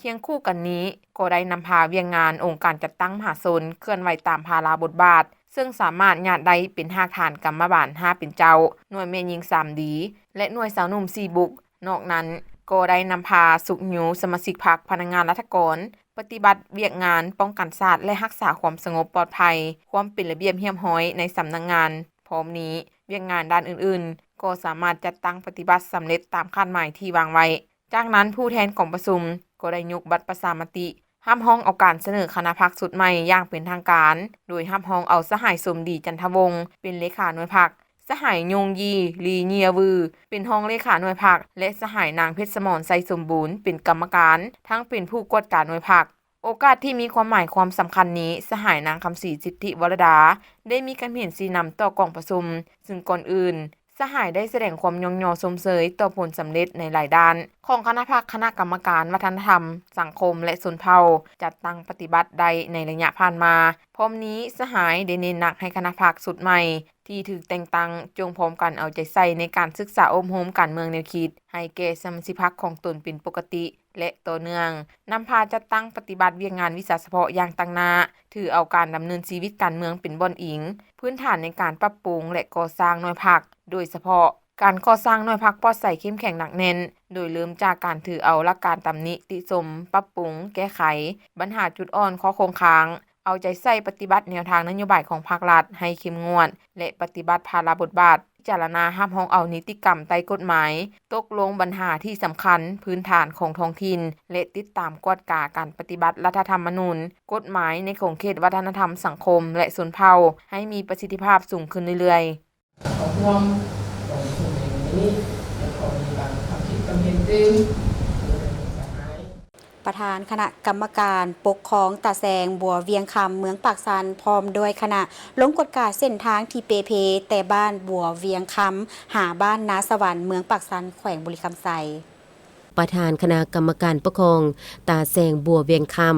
ຄຽງຄູ່ກັນນີ້ ກໍໄດ້ນຳພາວຽກງານອົງການຈັດຕັ້ງມະຫາຊົນເຄື່ອນໄຫວຕາມພາລະບົດບາດ, ເຊິ່ງສາມາດຍາດໄດ້ເປັນຮາກຖານກຳມະບານຫ້າເປັນເຈົ້າ, ໜ່ວຍແມ່ຍິງສາມດີ ແລະ ໜ່ວຍຊາວໜຸ່ມສີ່ບຸກ. ນອກນັ້ນ ກໍໄດ້ນຳພາຊຸກຍູ້ສະມາຊິກພັກ, ພະນັກງານລັດຖະກອນ ປະຕິບັດວຽກງານປ້ອງກັນຊາດ ແລະ ຮັກສາຄວາມສະຫງົບປອດໄພ, ຄວາມເປັນລະບຽບຮຽບຮ້ອຍໃນສຳນັກງານ. ພ້ອມນີ້, ວຽກງານດ້ານອື່ນໆ ກໍສາມາດຈັດຕັ້ງປະຕິບັດສຳເລັດຕາມຄາດໝາຍທີ່ວາງໄວ້. ຈາກນັ້ນ, ຜູ້ແທນກອງປະຊຸມກໍໄດ້ຍົກບັດປະຊາມະຕິ ຮັບຮອງເອົາການສະເໜີຄະນະພັກຊຸດໃໝ່ຢ່າງເປັນທາງການ, ໂດຍຮັບຮອງເອົາສະຫາຍ ສົມດີ ຈັນທະວົງ ເປັນເລຂາໜ່ວຍພັກ, ສະຫາຍ ຍົງຢີ ລີເຍວື ເປັນຮອງເລຂາໜ່ວຍພັກ ແລະ ສະຫາຍ ນາງ ເພັດສະໝອນ ໄຊສົມບູນ ເປັນກຳມະການ, ທັງເປັນຜູ້ກວດກາໜ່ວຍພັກ. ໂອກາດທີ່ມີຄວາມໝາຍຄວາມສຳຄັນນີ້, ສະຫາຍ ນາງ ຄຳສີ ສິດທິວະລະດາ ໄດ້ມີຄຳເຫັນຊີ້ນຳຕໍ່ກອງປະຊຸມ, ຊຶ່ງກ່ອນອື່ນ ສະຫາຍໄດ້ສະແດງຄວາມຍ້ອງຍໍຊົມເຊີຍຕໍ່ຜົນສຳເລັດໃນຫຼາຍດ້ານຂອງຄະນະພັກ, ຄະນະກຳມະການວັດທະນະທຳ, ສັງຄົມ ແລະ ຊົນເຜົ່າ ຈັດຕັ້ງປະຕິບັດໄດ້ໃນໄລຍະຜ່ານມາ. ພ້ອມນີ້, ສະຫາຍໄດ້ເນັ້ນໜັກໃຫ້ຄະນະພັກຊຸດໃໝ່ທີ່ຖືກແຕ່ງຕັ້ງ ຈົ່ງພ້ອມກັນເອົາໃຈໃສ່ໃນການສຶກສາອົບຮົມການເມືອງແນວຄິດໃຫ້ແກ່ສະມາຊິກພັກຂອງຕົນເປັນປົກກະຕິ ແລະ ຕໍ່ເນື່ອງ, ນຳພາຈັດຕັ້ງປະຕິບັດວຽກງານວິຊາສະເພາະຢ່າງຕັ້ງໜ້າ, ຖືເອົາການດຳເນີນຊີວິດການເມືອງເປັນບ່ອນອີງພື້ນຖານໃນການປັບປຸງ ແລະ ກໍ່ສ້າງໜ່ວຍພັກ, ໂດຍສະເພາະການກໍ່ສ້າງໜ່ວຍພັກປອດໃສ ເຂັ້ມແຂງໜັກແໜ້ນ, ໂດຍເລີ່ມຈາກການຖືເອົາຫຼັກການຕຳໜິຕິຊົມ, ປັບປຸງ, ແກ້ໄຂບັນຫາຈຸດອ່ອນ, ຂໍ້ຄົງຄ້າງ, ເອົາໃຈໃສ່ປະຕິບັດແນວທາງນະໂຍບາຍຂອງພາກລັດໃຫ້ເຂັ້ມງວດ ແລະ ປະຕິບັດພາລະບົດບາດ, ພິຈາລະນາຮັບຮອງເອົານິຕິກຳໃຕ້ກົດໝາຍ, ຕົກລົງບັນຫາທີ່ສຳຄັນພື້ນຖານຂອງທ້ອງຖິ່ນ ແລະ ຕິດຕາມກວດກາການປະຕິບັດລັດຖະທຳມະນູນ, ກົດໝາຍໃນຂົງເຂດວັດທະນະທຳ, ສັງຄົມ ແລະ ຊົນເຜົ່າ ໃຫ້ມີປະສິດທິພາບສູງຂຶ້ນເລື້ອຍໆ. ເຂົ້າຮ່ວມກອງປະຊຸມໃນມື້ນີ້ ແລະ ຂໍມີບາງຄຳຄິດຄຳເຫັນຕື່ມ. ປະທານຄະນະກຳມະການປົກຄອງຕາແຊງ ບົວວຽງຄຳ ເມືອງປາກຊັນ ພ້ອມດ້ວຍຄະນະ ລົງກວດກາເສັ້ນທາງທີ່ເປ່ເພ ແຕ່ບ້ານບົວວຽງຄຳ ຫາບ້ານນາສະຫວັນ ເມືອງປາກຊັນ ແຂວງບໍລິຄຳໄຊ. ປະທານຄະນະກຳມະການປົກຄອງຕາແຊງບົວວຽງຄຳ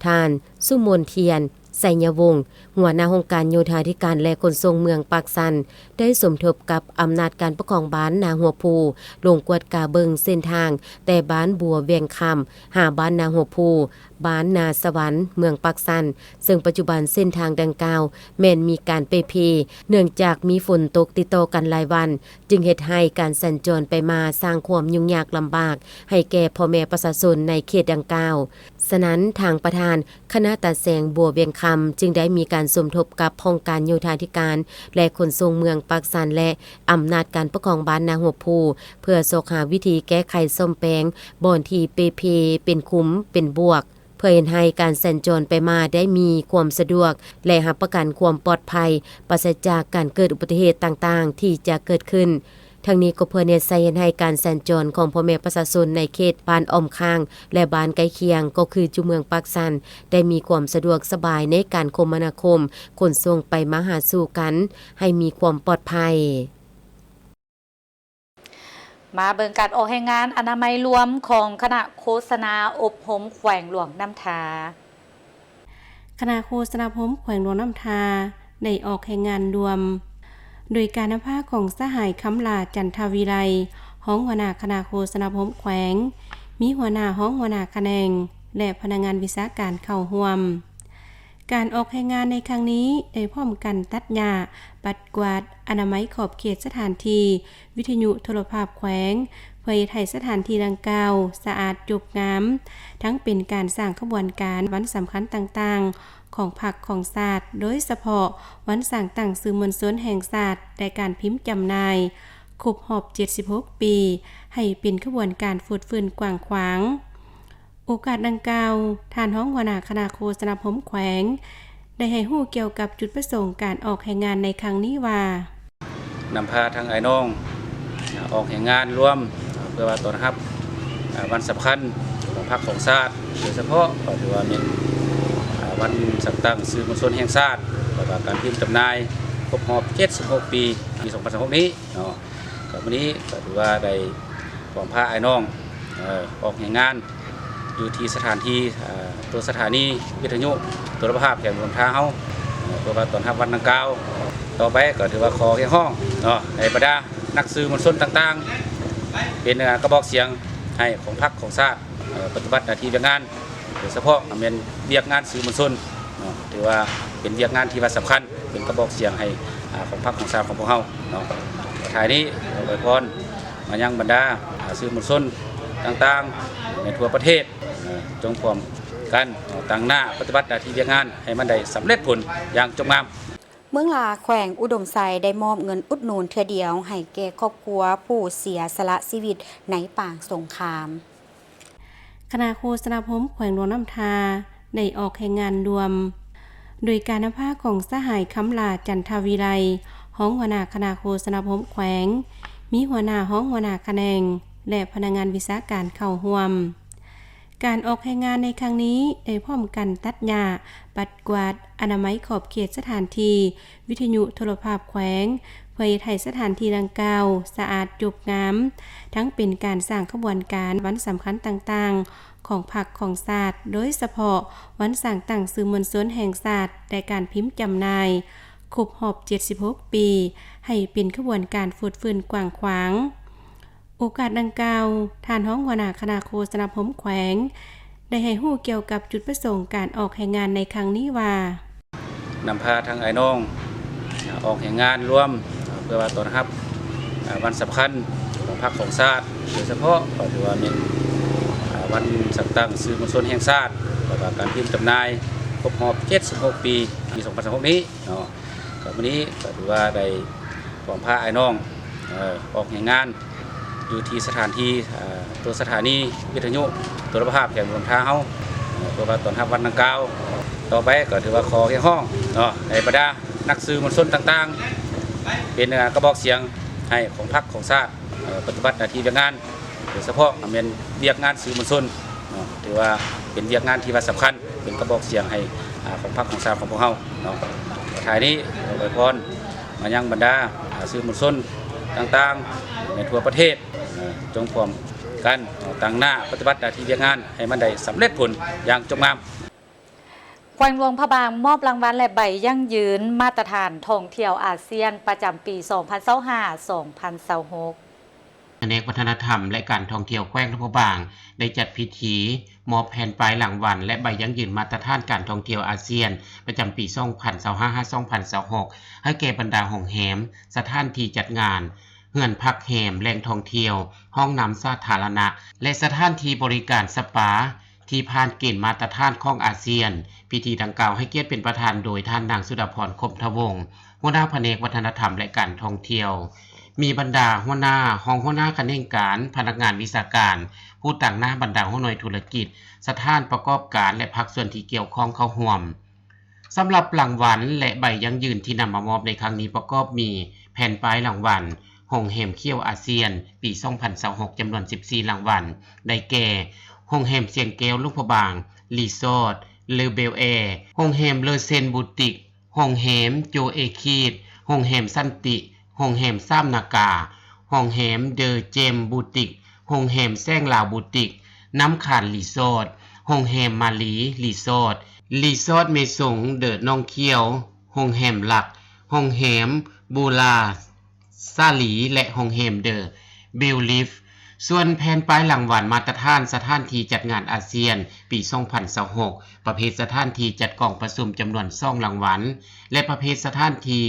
ທ່ານ ສຸມົນທຽນ ໄຊຍະວົງ ຫົວໜ້າຫ້ອງການໂຍທາທິການ ແລະ ຂົນສົ່ງເມືອງປາກຊັນ ໄດ້ສົມທົບກັບອຳນາດການປົກຄອງບ້ານນາຫົວພູ ລົງກວດກາເບິ່ງເສັ້ນທາງແຕ່ບ້ານບົວວຽງຄຳ ຫາບ້ານນາຫົວພູ, ບ້ານນາສະຫວັນ, ເມືອງປາກຊັນ, ເຊິ່ງປັດຈຸບັນເສັ້ນທາງດັ່ງກ່າວແມ່ນມີການເປ່ເພ ເນື່ອງຈາກມີຝົນຕົກຕິດຕໍ່ກັນຫຼາຍວັນ, ຈຶ່ງເຮັດໃຫ້ການສັນຈອນໄປມາສ້າງຄວາມຫຍຸ້ງຍາກລຳບາກໃຫ້ແກ່ພໍ່ແມ່ປະຊາຊົນໃນເຂດດັ່ງກ່າວ. ສະນັ້ນ, ທາງປະທານຄະນະຕາແຊງບົວວຽງຄຳ ຈຶ່ງໄດ້ມີການສົມທົບກັບຫ້ອງການໂຍທາທິການ ແລະ ຂົນສົ່ງເມືອງປາກຊັນ ແລະ ອຳນາດການປົກຄອງບ້ານນາຫົວພູ ເພື່ອຊອກຫາວິທີແກ້ໄຂສ້ອມແປງບ່ອນທີ່ເປ່ເພ ເປັນຂຸມ ເປັນບວກ ເພື່ອເຮັດໃຫ້ການສັນຈອນໄປມາໄດ້ມີຄວາມສະດວກ ແລະ ຮັບປະກັນຄວາມປອດໄພ ປາສະຈາກການເກີດອຸບັດຕິເຫດຕ່າງໆທີ່ຈະເກີດຂຶ້ນ. ທັງນີ້ກໍເພື່ອແນໃສ່ເຮັດໃຫ້ການສັນຈອນຂອງພໍ່ແມ່ປະຊາຊົນໃນເຂດບ້ານອ້ອມຂ້າງ ແລະ ບ້ານໃກ້ຄຽງ ກໍຄືຈຸເມືອງປາກຊັນ ໄດ້ມີຄວາມສະດວກສະບາຍໃນການຄົມມະນາຄົມ ຂົນສົ່ງໄປມາຫາສູ່ກັນ ໃຫ້ມີຄວາມປອດໄພ. ມາເບິ່ງການອອກແຮງງານອະນາໄມລວມຂອງຄະນະໂຄສະນາອົບຮົມແຂວງຫຼວງນ້ຳທາ. ຄະນະໂຄສະນາອົບຮົມແຂວງຫຼວງນ້ຳທາ ໄດ້ອອກແຮງງານລວມ ໂດຍການນຳພາຂອງສະຫາຍ ຄຳຫຼ້າ ຈັນທະວິໄລ ຮອງຫົວໜ້າຄະນະໂຄສະນາອົບຮົມແຂວງ, ມີຫົວໜ້າ, ຮອງຫົວໜ້າຂະແໜງ ແລະ ພະນັກງານວິຊາການເຂົ້າຮ່ວມ. ການອອກແຮງງານໃນຄັ້ງນີ້ ໄດ້ພ້ອມກັນຕັດຫຍ້າ, ປັດກວາດ, ອະນາໄມຂອບເຂດສະຖານທີ່, ວິທະຍຸໂທລະພາບແຂວງ ເພື່ອເຮັດໃຫ້ສະຖານທີ່ດັ່ງກ່າວສະອາດຈົບງາມ, ທັງເປັນການສ້າງຂະບວນການວັນສຳຄັນຕ່າງໆຂອງພັກຂອງຊາດ, ໂດຍສະເພາະວັນສ້າງຕັ້ງສື່ມວນຊົນແຫ່ງຊາດ ແລະ ການພິມຈຳໜ່າຍຄົບຮອບເຈັດສິບຫົກປີ ໃຫ້ເປັນຂະບວນການຟົດຟື້ນກວ້າງຂວາງ. ໂອກາດດັ່ງກ່າວ, ທ່ານຮອງຫົວໜ້າຄະນະໂຄສະນາອົບຮົມແຂວງ ໄດ້ໃຫ້ຮູ້ກ່ຽວກັບຈຸດປະສົງການອອກແຮງງານໃນຄັ້ງນີ້ວ່າ, ນຳພາທັງອ້າຍນ້ອງອອກແຮງງານລວມ ເພື່ອວ່າຕ້ອນຮັບ ອາ ວັນສຳຄັນຂອງພັກຂອງຊາດ, ໂດຍສະເພາະກໍຖືວ່າແມ່ນ ອາ ວັນຈັດຕັ້ງສື່ມວນຊົນແຫ່ງຊາດ ແລ້ວກໍການພິມຈຳໜ່າຍ ຄົບຮອບເຈັດສິບຫົກປີ ປີສອງພັນຊາວຫົກນີ້ເນາະ. ກໍມື້ນີ້ກໍຖືວ່າໄດ້ພວກພາອ້າຍນ້ອງ ເອີ ອອກແຮງງານຢູ່ທີ່ສະຖານທີ່ ເອີ ຕົວສະຖານີວິທະຍຸໂທລະພາບແຂວງຫຼວງນ້ຳທາເຮົາ ເອີ ເພື່ອວ່າຕ້ອນຮັບວັນດັ່ງກ່າວ. ຕໍ່ໄປກໍຖືວ່າຂໍຮຽກຮ້ອງເນາະ ໃຫ້ບັນດານັກສື່ມວນຊົນຕ່າງໆ ເປັນ ເອີ ກະບອກສຽງໃຫ້ຂອງພັກຂອງຊາດ ເອີ ປະຕິບັດໜ້າທີ່ວຽກງານ ໂດຍສະເພາະແມ່ນວຽກງານສື່ມວນຊົນເນາະ ຖືວ່າເປັນວຽກງານທີ່ວ່າສຳຄັນ ເປັນກະບອກສຽງໃຫ້ ອາ ຂອງພັກຂອງຊາດຂອງພວກເຮົາເນາະ. ທ້າຍນີ້ ອວຍພອນມາຍັງບັນດາ ອາ ສື່ມວນຊົນຕ່າງໆໃນທົ່ວປະເທດ ເອີ ຈົ່ງພ້ອມກັນ ເອີ ຕັ້ງໜ້າປະຕິບັດໜ້າທີ່ວຽກງານໃຫ້ມັນໄດ້ສຳເລັດຜົນຢ່າງຈົບງາມ. ເມືອງຫຼາ ແຂວງອຸດົມໄຊ ໄດ້ມອບເງິນອຸດໜູນເທື່ອດຽວໃຫ້ແກ່ຄອບຄົວຜູ້ເສຍສະຫຼະຊີວິດໃນປາງສົງຄາມ. ຄະນະໂຄສະນາຄົມແຂວງຫຼວງນ້ຳທາ ໄດ້ອອກແຮງງານລວມ ໂດຍການນຳພາຂອງສະຫາຍ ຄຳຫຼ້າ ຈັນທະວິໄລ ຮອງຫົວໜ້າຄະນະໂຄສະນາຄົມແຂວງ, ມີຫົວໜ້າ, ຮອງຫົວໜ້າຂະແໜງ ແລະ ພະນັກງານວິຊາການເຂົ້າຮ່ວມ. ການອອກແຮງງານໃນຄັ້ງນີ້ໄດ້ພ້ອມກັນຕັດຫຍ້າ, ປັດກວາດ, ອະນາໄມຂອບເຂດສະຖານທີ່ວິທະຍຸໂທລະພາບແຂວງ ເພື່ອເຮັດໃຫ້ສະຖານທີ່ດັ່ງກ່າວສະອາດຈົບງາມ, ທັງເປັນການສ້າງຂະບວນການວັນສຳຄັນຕ່າງໆຂອງພັກຂອງຊາດ, ໂດຍສະເພາະວັນສ້າງຕັ້ງສື່ມວນຊົນແຫ່ງຊາດ ແລະ ການພິມຈຳໜ່າຍຄົບຮອບເຈັດສິບຫົກປີ ໃຫ້ເປັນຂະບວນການຟົດຟື້ນກວ້າງຂວາງ. ໂອກາດດັ່ງກ່າວ, ທ່ານຮອງຫົວໜ້າຄະນະໂຄສະນາຄົມແຂວງ ໄດ້ໃຫ້ຮູ້ກ່ຽວກັບຈຸດປະສົງການອອກແຮງງານໃນຄັ້ງນີ້ວ່າ, ນຳພາທັງອ້າຍນ້ອງອອກແຮງງານລວມ ເພື່ອວ່າຕ້ອນຮັບ ອາ ວັນສຳຄັນຂອງພັກຂອງຊາດ ໂດຍສະເພາະກໍຖືວ່າແມ່ນ ອາ ວັນສ້າງຕັ້ງສື່ມວນຊົນແຫ່ງຊາດ ແລ້ວກໍການພິມຈຳໜ່າຍຄົບຮອບເຈັດສິບຫົກປີ ປີສອງພັນຊາວຫົກນີ້ເນາະ. ກໍມື້ນີ້ກໍຖືວ່າໄດ້ພ້ອມພາອ້າຍນ້ອງ ເອີ ອອກແຮງງານຢູ່ທີ່ສະຖານທີ່ ເອີ ຕົວສະຖານີວິທະຍຸໂທລະພາບແຂວງຫຼວງນ້ຳທາເຮົາ ເອີ ເພື່ອວ່າຕ້ອນຮັບວັນດັ່ງກ່າວ. ຕໍ່ໄປກໍຖືວ່າຂໍຮຽກຮ້ອງເນາະ ໃຫ້ບັນດານັກສື່ມວນຊົນຕ່າງໆ ເປັນ ເອີ ກະບອກສຽງໃຫ້ຂອງພັກຂອງຊາດ ເອີ ປະຕິບັດໜ້າທີ່ວຽກງານ ໂດຍສະເພາະແມ່ນວຽກງານສື່ມວນຊົນເນາະ ຖືວ່າເປັນວຽກງານທີ່ວ່າສຳຄັນ ເປັນກະບອກສຽງໃຫ້ ອາ ຂອງພັກຂອງຊາດຂອງພວກເຮົາເນາະ. ທ້າຍນີ້ ອວຍພອນມາຍັງບັນດາ ອາ ສື່ມວນຊົນຕ່າງໆໃນທົ່ວປະເທດ ເອີ ຈົ່ງພ້ອມກັນ ເອີ ຕັ້ງໜ້າປະຕິບັດໜ້າທີ່ວຽກງານໃຫ້ມັນໄດ້ສຳເລັດຜົນຢ່າງຈົບງາມ. ແຂວງຫຼວງພະບາງມອບລາງວັນ ແລະ ໃບຢັ້ງຢືນມາດຕະຖານທ່ອງທ່ຽວອາຊຽນປະຈຳປີສອງພັນຊາວຫ້າ ສອງພັນຊາວຫົກ. ພະແນກວັດທະນະທຳ ແລະ ການທ່ອງທ່ຽວແຂວງຫຼວງພະບາງ ໄດ້ຈັດພິທີມອບແຜ່ນປ້າຍລາງວັນ ແລະ ໃບຢັ້ງຢືນມາດຕະຖານການທ່ອງທ່ຽວອາຊຽນ ປະຈຳປີສອງພັນຊາວຫ້າ ຫາ ສອງພັນຊາວຫົກ ໃຫ້ແກ່ບັນດາໂຮງແຮມ, ສະຖານທີ່ຈັດງານ, ເຮືອນພັກແຮມ, ແຫຼ່ງທ່ອງທ່ຽວ, ຫ້ອງນ້ຳສາທາລະນະ ແລະ ສະຖານທີ່ບໍລິການສະປາ ທີ່ຜ່ານເກນມາດຕະຖານຂອງອາຊຽນ. ພິທີດັ່ງກ່າວໃຫ້ກຽດເປັນປະທານໂດຍທ່ານນາງ ສຸດາພອນ ຄົມທະວົງ ຫົວໜ້າພະແນກວັດທະນະທຳ ແລະ ການທ່ອງທ່ຽວ, ມີບັນດາຫົວໜ້າ, ຮອງຫົວໜ້າຂະແໜງການ, ພະນັກງານວິຊາການ, ຜູ້ຕາງໜ້າບັນດາຫົວໜ່ວຍທຸລະກິດ, ສະຖານປະກອບການ ແລະ ພາກສ່ວນທີ່ກ່ຽວຂ້ອງເຂົ້າຮ່ວມ. ສຳລັບລາງວັນ ແລະ ໃບຢັ້ງຢືນທີ່ນຳມາມອບໃນຄັ້ງນີ້ປະກອບມີ ແຜ່ນປ້າຍລາງວັນ ໂຮງແຮມຂຽວອາຊຽນ ປີສອງພັນຊາວຫົກ ຈຳນວນສິບສີ່ລາງວັນ ໄດ້ແກ່ ໂຮງແຮມຊຽງແກ້ວຫຼວງພະບາງຣີສອດ ເລີເບວແອ, ໂຮງແຮມເລີເຊັນບູຕິກ, ໂຮງແຮມໂຈເອຄີດ, ໂຮງແຮມສັນຕິ, ໂຮງແຮມສາມນາກາ, ໂຮງແຮມເດີເຈມບູຕິກ, ໂຮງແຮມແສງລາວບູຕິກ, ນ້ຳຄານຣີສອດ, ໂຮງແຮມມາລີຣີສອດ, ຣີສອດເມຊົງເດີໜອງຂຽວ, ໂຮງແຮມລັກ, ໂຮງແຮມບູລາ ສາລີ ແລະ ໂຮງແຮມເດີບິວລິຟ. ສ່ວນແຜ່ນປ້າຍລາງວັນມາດຕະຖານສະຖານທີ່ຈັດງານອາຊຽນປີສອງພັນຊາວຫົກ ປະເພດສະຖານທີ່ຈັດກອງປະຊຸມຈຳນວນສອງລາງວັນ ແລະ ປະເພດສະຖານທີ່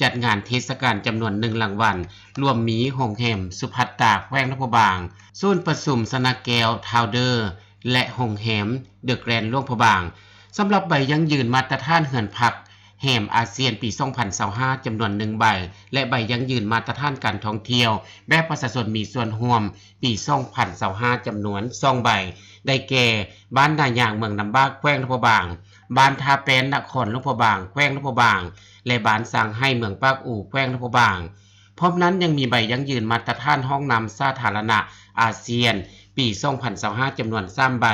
ຈັດງານເທດສະການຈຳນວນໜຶ່ງລາງວັນ ລວມມີໂຮງແຮມສຸພັດຕາ ແຂວງຫຼວງພະບາງ, ສູນປະຊຸມຊະນະແກ້ວທາວເດີ ແລະ ໂຮງແຮມເດີແກຣນຫຼວງພະບາງ. ສຳລັບໃບຢັ້ງຢືນມາດຕະຖານເຮືອນພັກ ແຮມອາຊຽນປີສອງພັນຊາວຫ້າ ຈຳນວນໜຶ່ງໃບ ແລະ ໃບຢັ້ງຢືນມາດຕະຖານການທ່ອງທ່ຽວແບບປະຊາຊົນມີສ່ວນຮ່ວມປີສອງພັນຊາວຫ້າ ຈຳນວນສອງໃບ ໄດ້ແກ່ ບ້ານນາຍາງ ເມືອງນ້ຳບາກ ແຂວງຫຼວງພະບາງ, ບ້ານທ່າແປ້ນ ນະຄອນຫຼວງພະບາງ ແຂວງຫຼວງພະບາງ ແລະ ບ້ານຊ້າງໄຫ້ ເມືອງປາກອູ ແຂວງຫຼວງພະບາງ. ພ້ອມນັ້ນຍັງມີໃບຢັ້ງຢືນມາດຕະຖານຫ້ອງນ້ຳສາທາລະນະອາຊຽນ ປີສອງພັນຊາວຫ້າ ຈຳນວນສາມໃບ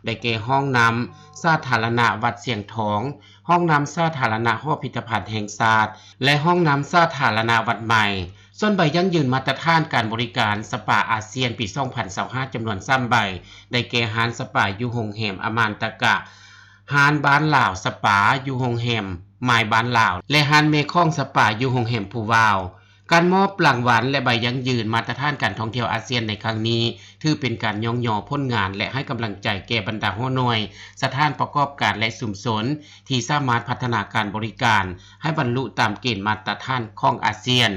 ໄດ້ແກ່ ຫ້ອງນ້ຳສາທາລະນະວັດຊຽງທອງ, ຫ້ອງນ້ຳສາທາລະນະຫໍພິພິທະພັນແຫ່ງຊາດ ແລະ ຫ້ອງນ້ຳສາທາລະນະວັດໃໝ່. ສ່ວນໃບຢັ້ງຢືນມາດຕະຖານການບໍລິການສະປາອາຊຽນປີສອງພັນຊາວຫ້າ ຈຳນວນສາມໃບ ໄດ້ແກ່ ຮ້ານສະປາຢູ່ໂຮງແຮມອະມານຕະກະ, ຮ້ານບ້ານລາວສະປາຢູ່ໂຮງແຮມມາຍບ້ານລາວ ແລະ ຮ້ານແມ່ຂອງສະປາຢູ່ໂຮງແຮມພູວາວ. ການມອບລາງວັນ ແລະ ໃບຢັ້ງຢືນມາດຕະຖານການທ່ອງທ່ຽວອາຊຽນໃນຄັ້ງນີ້ ຖືເປັນການຍ້ອງຍໍຜົນງານ ແລະ ໃຫ້ກຳລັງໃຈແກ່ບັນດາຫົວໜ່ວຍ, ສະຖານປະກອບການ ແລະ ຊຸມຊົນ ທີ່ສາມາດພັດທະນາການບໍລິການໃຫ້ບັນລຸຕາມເກນມາດຕະຖານຂອງອາຊຽນ,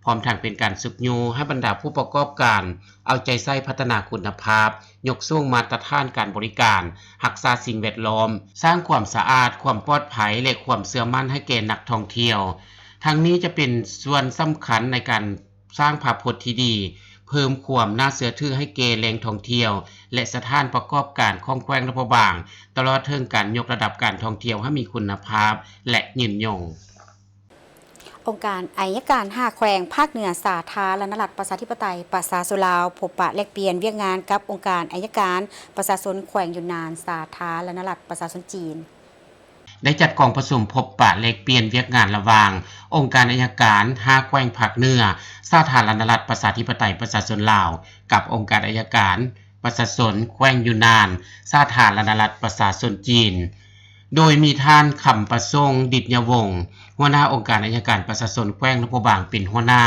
ພ້ອມທັງເປັນການຊຸກຍູ້ໃຫ້ບັນດາຜູ້ປະກອບການເອົາໃຈໃສ່ພັດທະນາຄຸນນະພາບ, ຍົກສູງມາດຕະຖານການບໍລິການ, ຮັກສາສິ່ງແວດລ້ອມ, ສ້າງຄວາມສະອາດ, ຄວາມປອດໄພ ແລະ ຄວາມເຊື່ອໝັ້ນໃຫ້ແກ່ນັກທ່ອງທ່ຽວ. ທັງນີ້ຈະເປັນສ່ວນສຳຄັນໃນການ ສ້າງພາບພົດທີ່ດີ, ເພີ່ມຄວາມໜ້າເຊື່ອຖືໃຫ້ແກ່ແຫຼ່ງທ່ອງທ່ຽວ ແລະ ສະຖານປະກອບການຂອງແຂວງຫຼວງພະບາງ, ຕະຫຼອດເຖິງການຍົກລະດັບການທ່ອງທ່ຽວໃຫ້ມີຄຸນນະພາບ ແລະ ຍືນຍົງ. ອົງການໄອຍະການຫ້າແຂວງພາກເໜືອ ສາທາລະນະລັດປະຊາທິປະໄຕປະຊາຊົນລາວ ພົບປະແລກປ່ຽນວຽກງານກັບອົງການໄອຍະການປະຊາຊົນແຂວງຢູນນານ ສາທາລະນະລັດປະຊາຊົນຈີນ. ໄດ້ຈັດກອງປະຊຸມພົບປະແລກປ່ຽນວຽກງານລະຫວ່າງອົງການໄອຍະການຫ້າແຂວງພາກເໜືອ ສາທາລະນະລັດປະຊາທິປະໄຕປະຊາຊົນລາວ ກັບອົງການໄອຍະການປະຊາຊົນແຂວງຢູນນານ ສາທາລະນະລັດປະຊາຊົນຈີນ, ໂດຍມີທ່ານ ຄຳປະສົງ ດິດຍະວົງ ຫົວໜ້າອົງການໄອຍະການປະຊາຊົນແຂວງຫຼວງພະບາງ ເປັນຫົວໜ້າ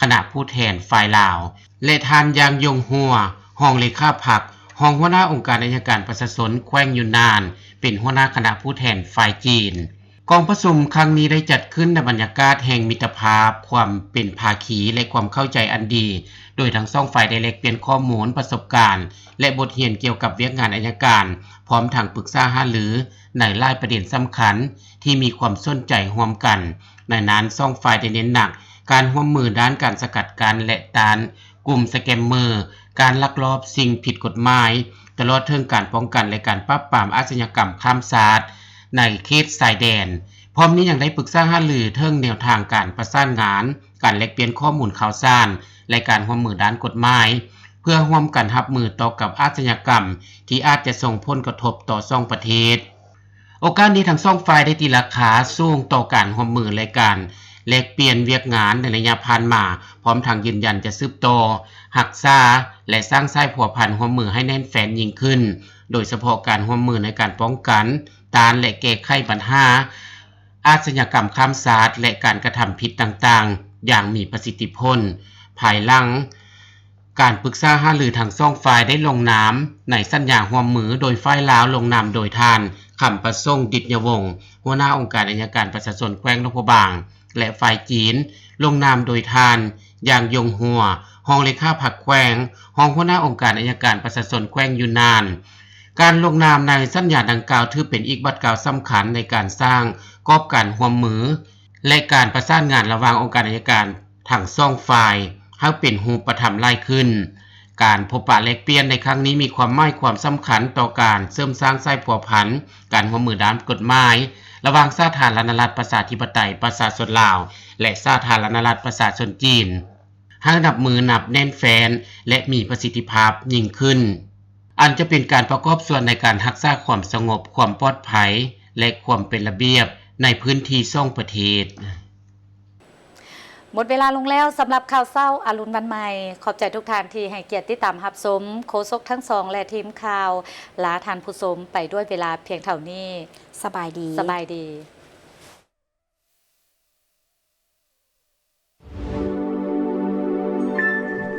ຄະນະຜູ້ແທນຝ່າຍລາວ ແລະ ທ່ານ ຢາງຢົງ ຫົວ ຮອງເລຂາພັກ ຮອງຫົວໜ້າອົງການໄອຍະການປະຊາຊົນແຂວງຢູນນານ ເປັນຫົວໜ້າຄະນະຜູ້ແທນຝ່າຍຈີນ. ກອງປະຊຸມຄັ້ງນີ້ໄດ້ຈັດຂຶ້ນໃນບັນຍາກາດແຫ່ງມິດຕະພາບ, ຄວາມເປັນພາຄີ ແລະ ຄວາມເຂົ້າໃຈອັນດີ, ໂດຍທັງສອງຝ່າຍໄດ້ແລກປ່ຽນຂໍ້ມູນ, ປະສົບການ ແລະ ບົດຮຽນກ່ຽວກັບວຽກງານໄອຍະການ, ພ້ອມທັງປຶກສາຫາລືໃນຫຼາຍປະເດັນສຳຄັນທີ່ມີຄວາມສົນໃຈຮ່ວມກັນ. ໃນນັ້ນ, ສອງຝ່າຍໄດ້ເນັ້ນໜັກການຮ່ວມມືດ້ານການສະກັດກັ້ນ ແລະ ຕ້ານ ກຸ່ມສະແກມເມີ, ການລັກລອບສິ່ງຜິດກົດໝາຍ, ຕະຫຼອດເຖິງການປ້ອງກັນ ແລະ ການປາບປາມອາຊະຍາກຳຂ້າມຊາດໃນເຂດຊາຍແດນ. ພ້ອມນີ້ຍັງໄດ້ປຶກສາຫາລືເຖິງແນວທາງການປະສານງານ, ການແລກປ່ຽນຂໍ້ມູນຂ່າວສານ ແລະ ການຮ່ວມມືດ້ານກົດໝາຍ, ເພື່ອຮ່ວມກັນຮັບມືຕໍ່ກັບອາຊະຍາກຳທີ່ອາດຈະສົ່ງຜົນກະທົບຕໍ່ສອງປະເທດ. ໂອກາດນີ້ທັງສອງຝ່າຍໄດ້ຕີລາຄາສູງຕໍ່ການຮ່ວມມື ແລະ ການແລກປ່ຽນວຽກງານໃນໄລຍະຜ່ານມາ, ພ້ອມທັງຢືນຢັນຈະສືບຕໍ່, ຮັກສາ ແລະ ສ້າງສາຍພົວພັນຮ່ວມມືໃຫ້ແໜ້ນແຟ້ນຍິ່ງຂຶ້ນ, ໂດຍສະເພາະການຮ່ວມມືໃນການປ້ອງກັນ, ຕ້ານ ແລະ ແກ້ໄຂບັນຫາອາຊະຍາກຳຂ້າມຊາດ ແລະ ການກະທຳຜິດຕ່າງໆຢ່າງມີປະສິດທິຜົນ. ພາຍຫຼັງ ການປຶກສາຫາລືທັງສອງຝ່າຍໄດ້ລົງນາມໃນສັນຍາຮ່ວມມື, ໂດຍຝ່າຍລາວລົງນາມໂດຍທ່ານ ຄຳປະສົງ ດິດຍະວົງ ຫົວໜ້າອົງການໄອຍະການປະຊາຊົນແຂວງຫຼວງພະບາງ ແລະ ຝ່າຍຈີນລົງນາມໂດຍທ່ານ ຢາງຢົງ ຫົວ ຮອງເລຂາພັກແຂວງ, ຮອງຫົວໜ້າອົງການໄອຍະການປະຊາຊົນແຂວງຢູນນານ. ການລົງນາມໃນສັນຍາດັ່ງກ່າວຖືເປັນອີກບາດກ້າວສຳຄັນໃນການສ້າງກອບການຮ່ວມມື ແລະ ການປະສານງານລະຫວ່າງອົງການໄອຍະການທັງສອງຝ່າຍໃຫ້ເປັນຮູບປະທຳຫຼາຍຂຶ້ນ. ການພົບປະແລກປ່ຽນໃນຄັ້ງນີ້ມີຄວາມໝາຍຄວາມສຳຄັນຕໍ່ການເສີມສ້າງສາຍພົວພັນການຮ່ວມມືດ້ານກົດໝາຍລະຫວ່າງສາທາລະນະລັດປະຊາທິປະໄຕປະຊາຊົນລາວ ແລະ ສາທາລະນະລັດປະຊາຊົນຈີນ ໃຫ້ນັບມື້ນັບແໜ້ນແຟ້ນ ແລະ ມີປະສິດທິພາບຍິ່ງຂຶ້ນ, ອັນຈະເປັນການປະກອບສ່ວນໃນການຮັກສາຄວາມສະຫງົບ, ຄວາມປອດໄພ ແລະ ຄວາມເປັນລະບຽບໃນພື້ນທີ່ສອງປະເທດ. ໝົດເວລາລົງແລ້ວສຳລັບຂ່າວເຊົ້າອາລຸນວັນໃໝ່. ຂອບໃຈທຸກທ່ານທີ່ໃຫ້ກຽດຕິດຕາມຮັບຊົມ. ໂຄສົກທັງສອງ ແລະ ທີມຂ່າວ ລາທ່ານຜູ້ຊົມໄປດ້ວຍເວລາພຽງເທົ່ານີ້. ສະບາຍດີ. ສະບາຍດີ.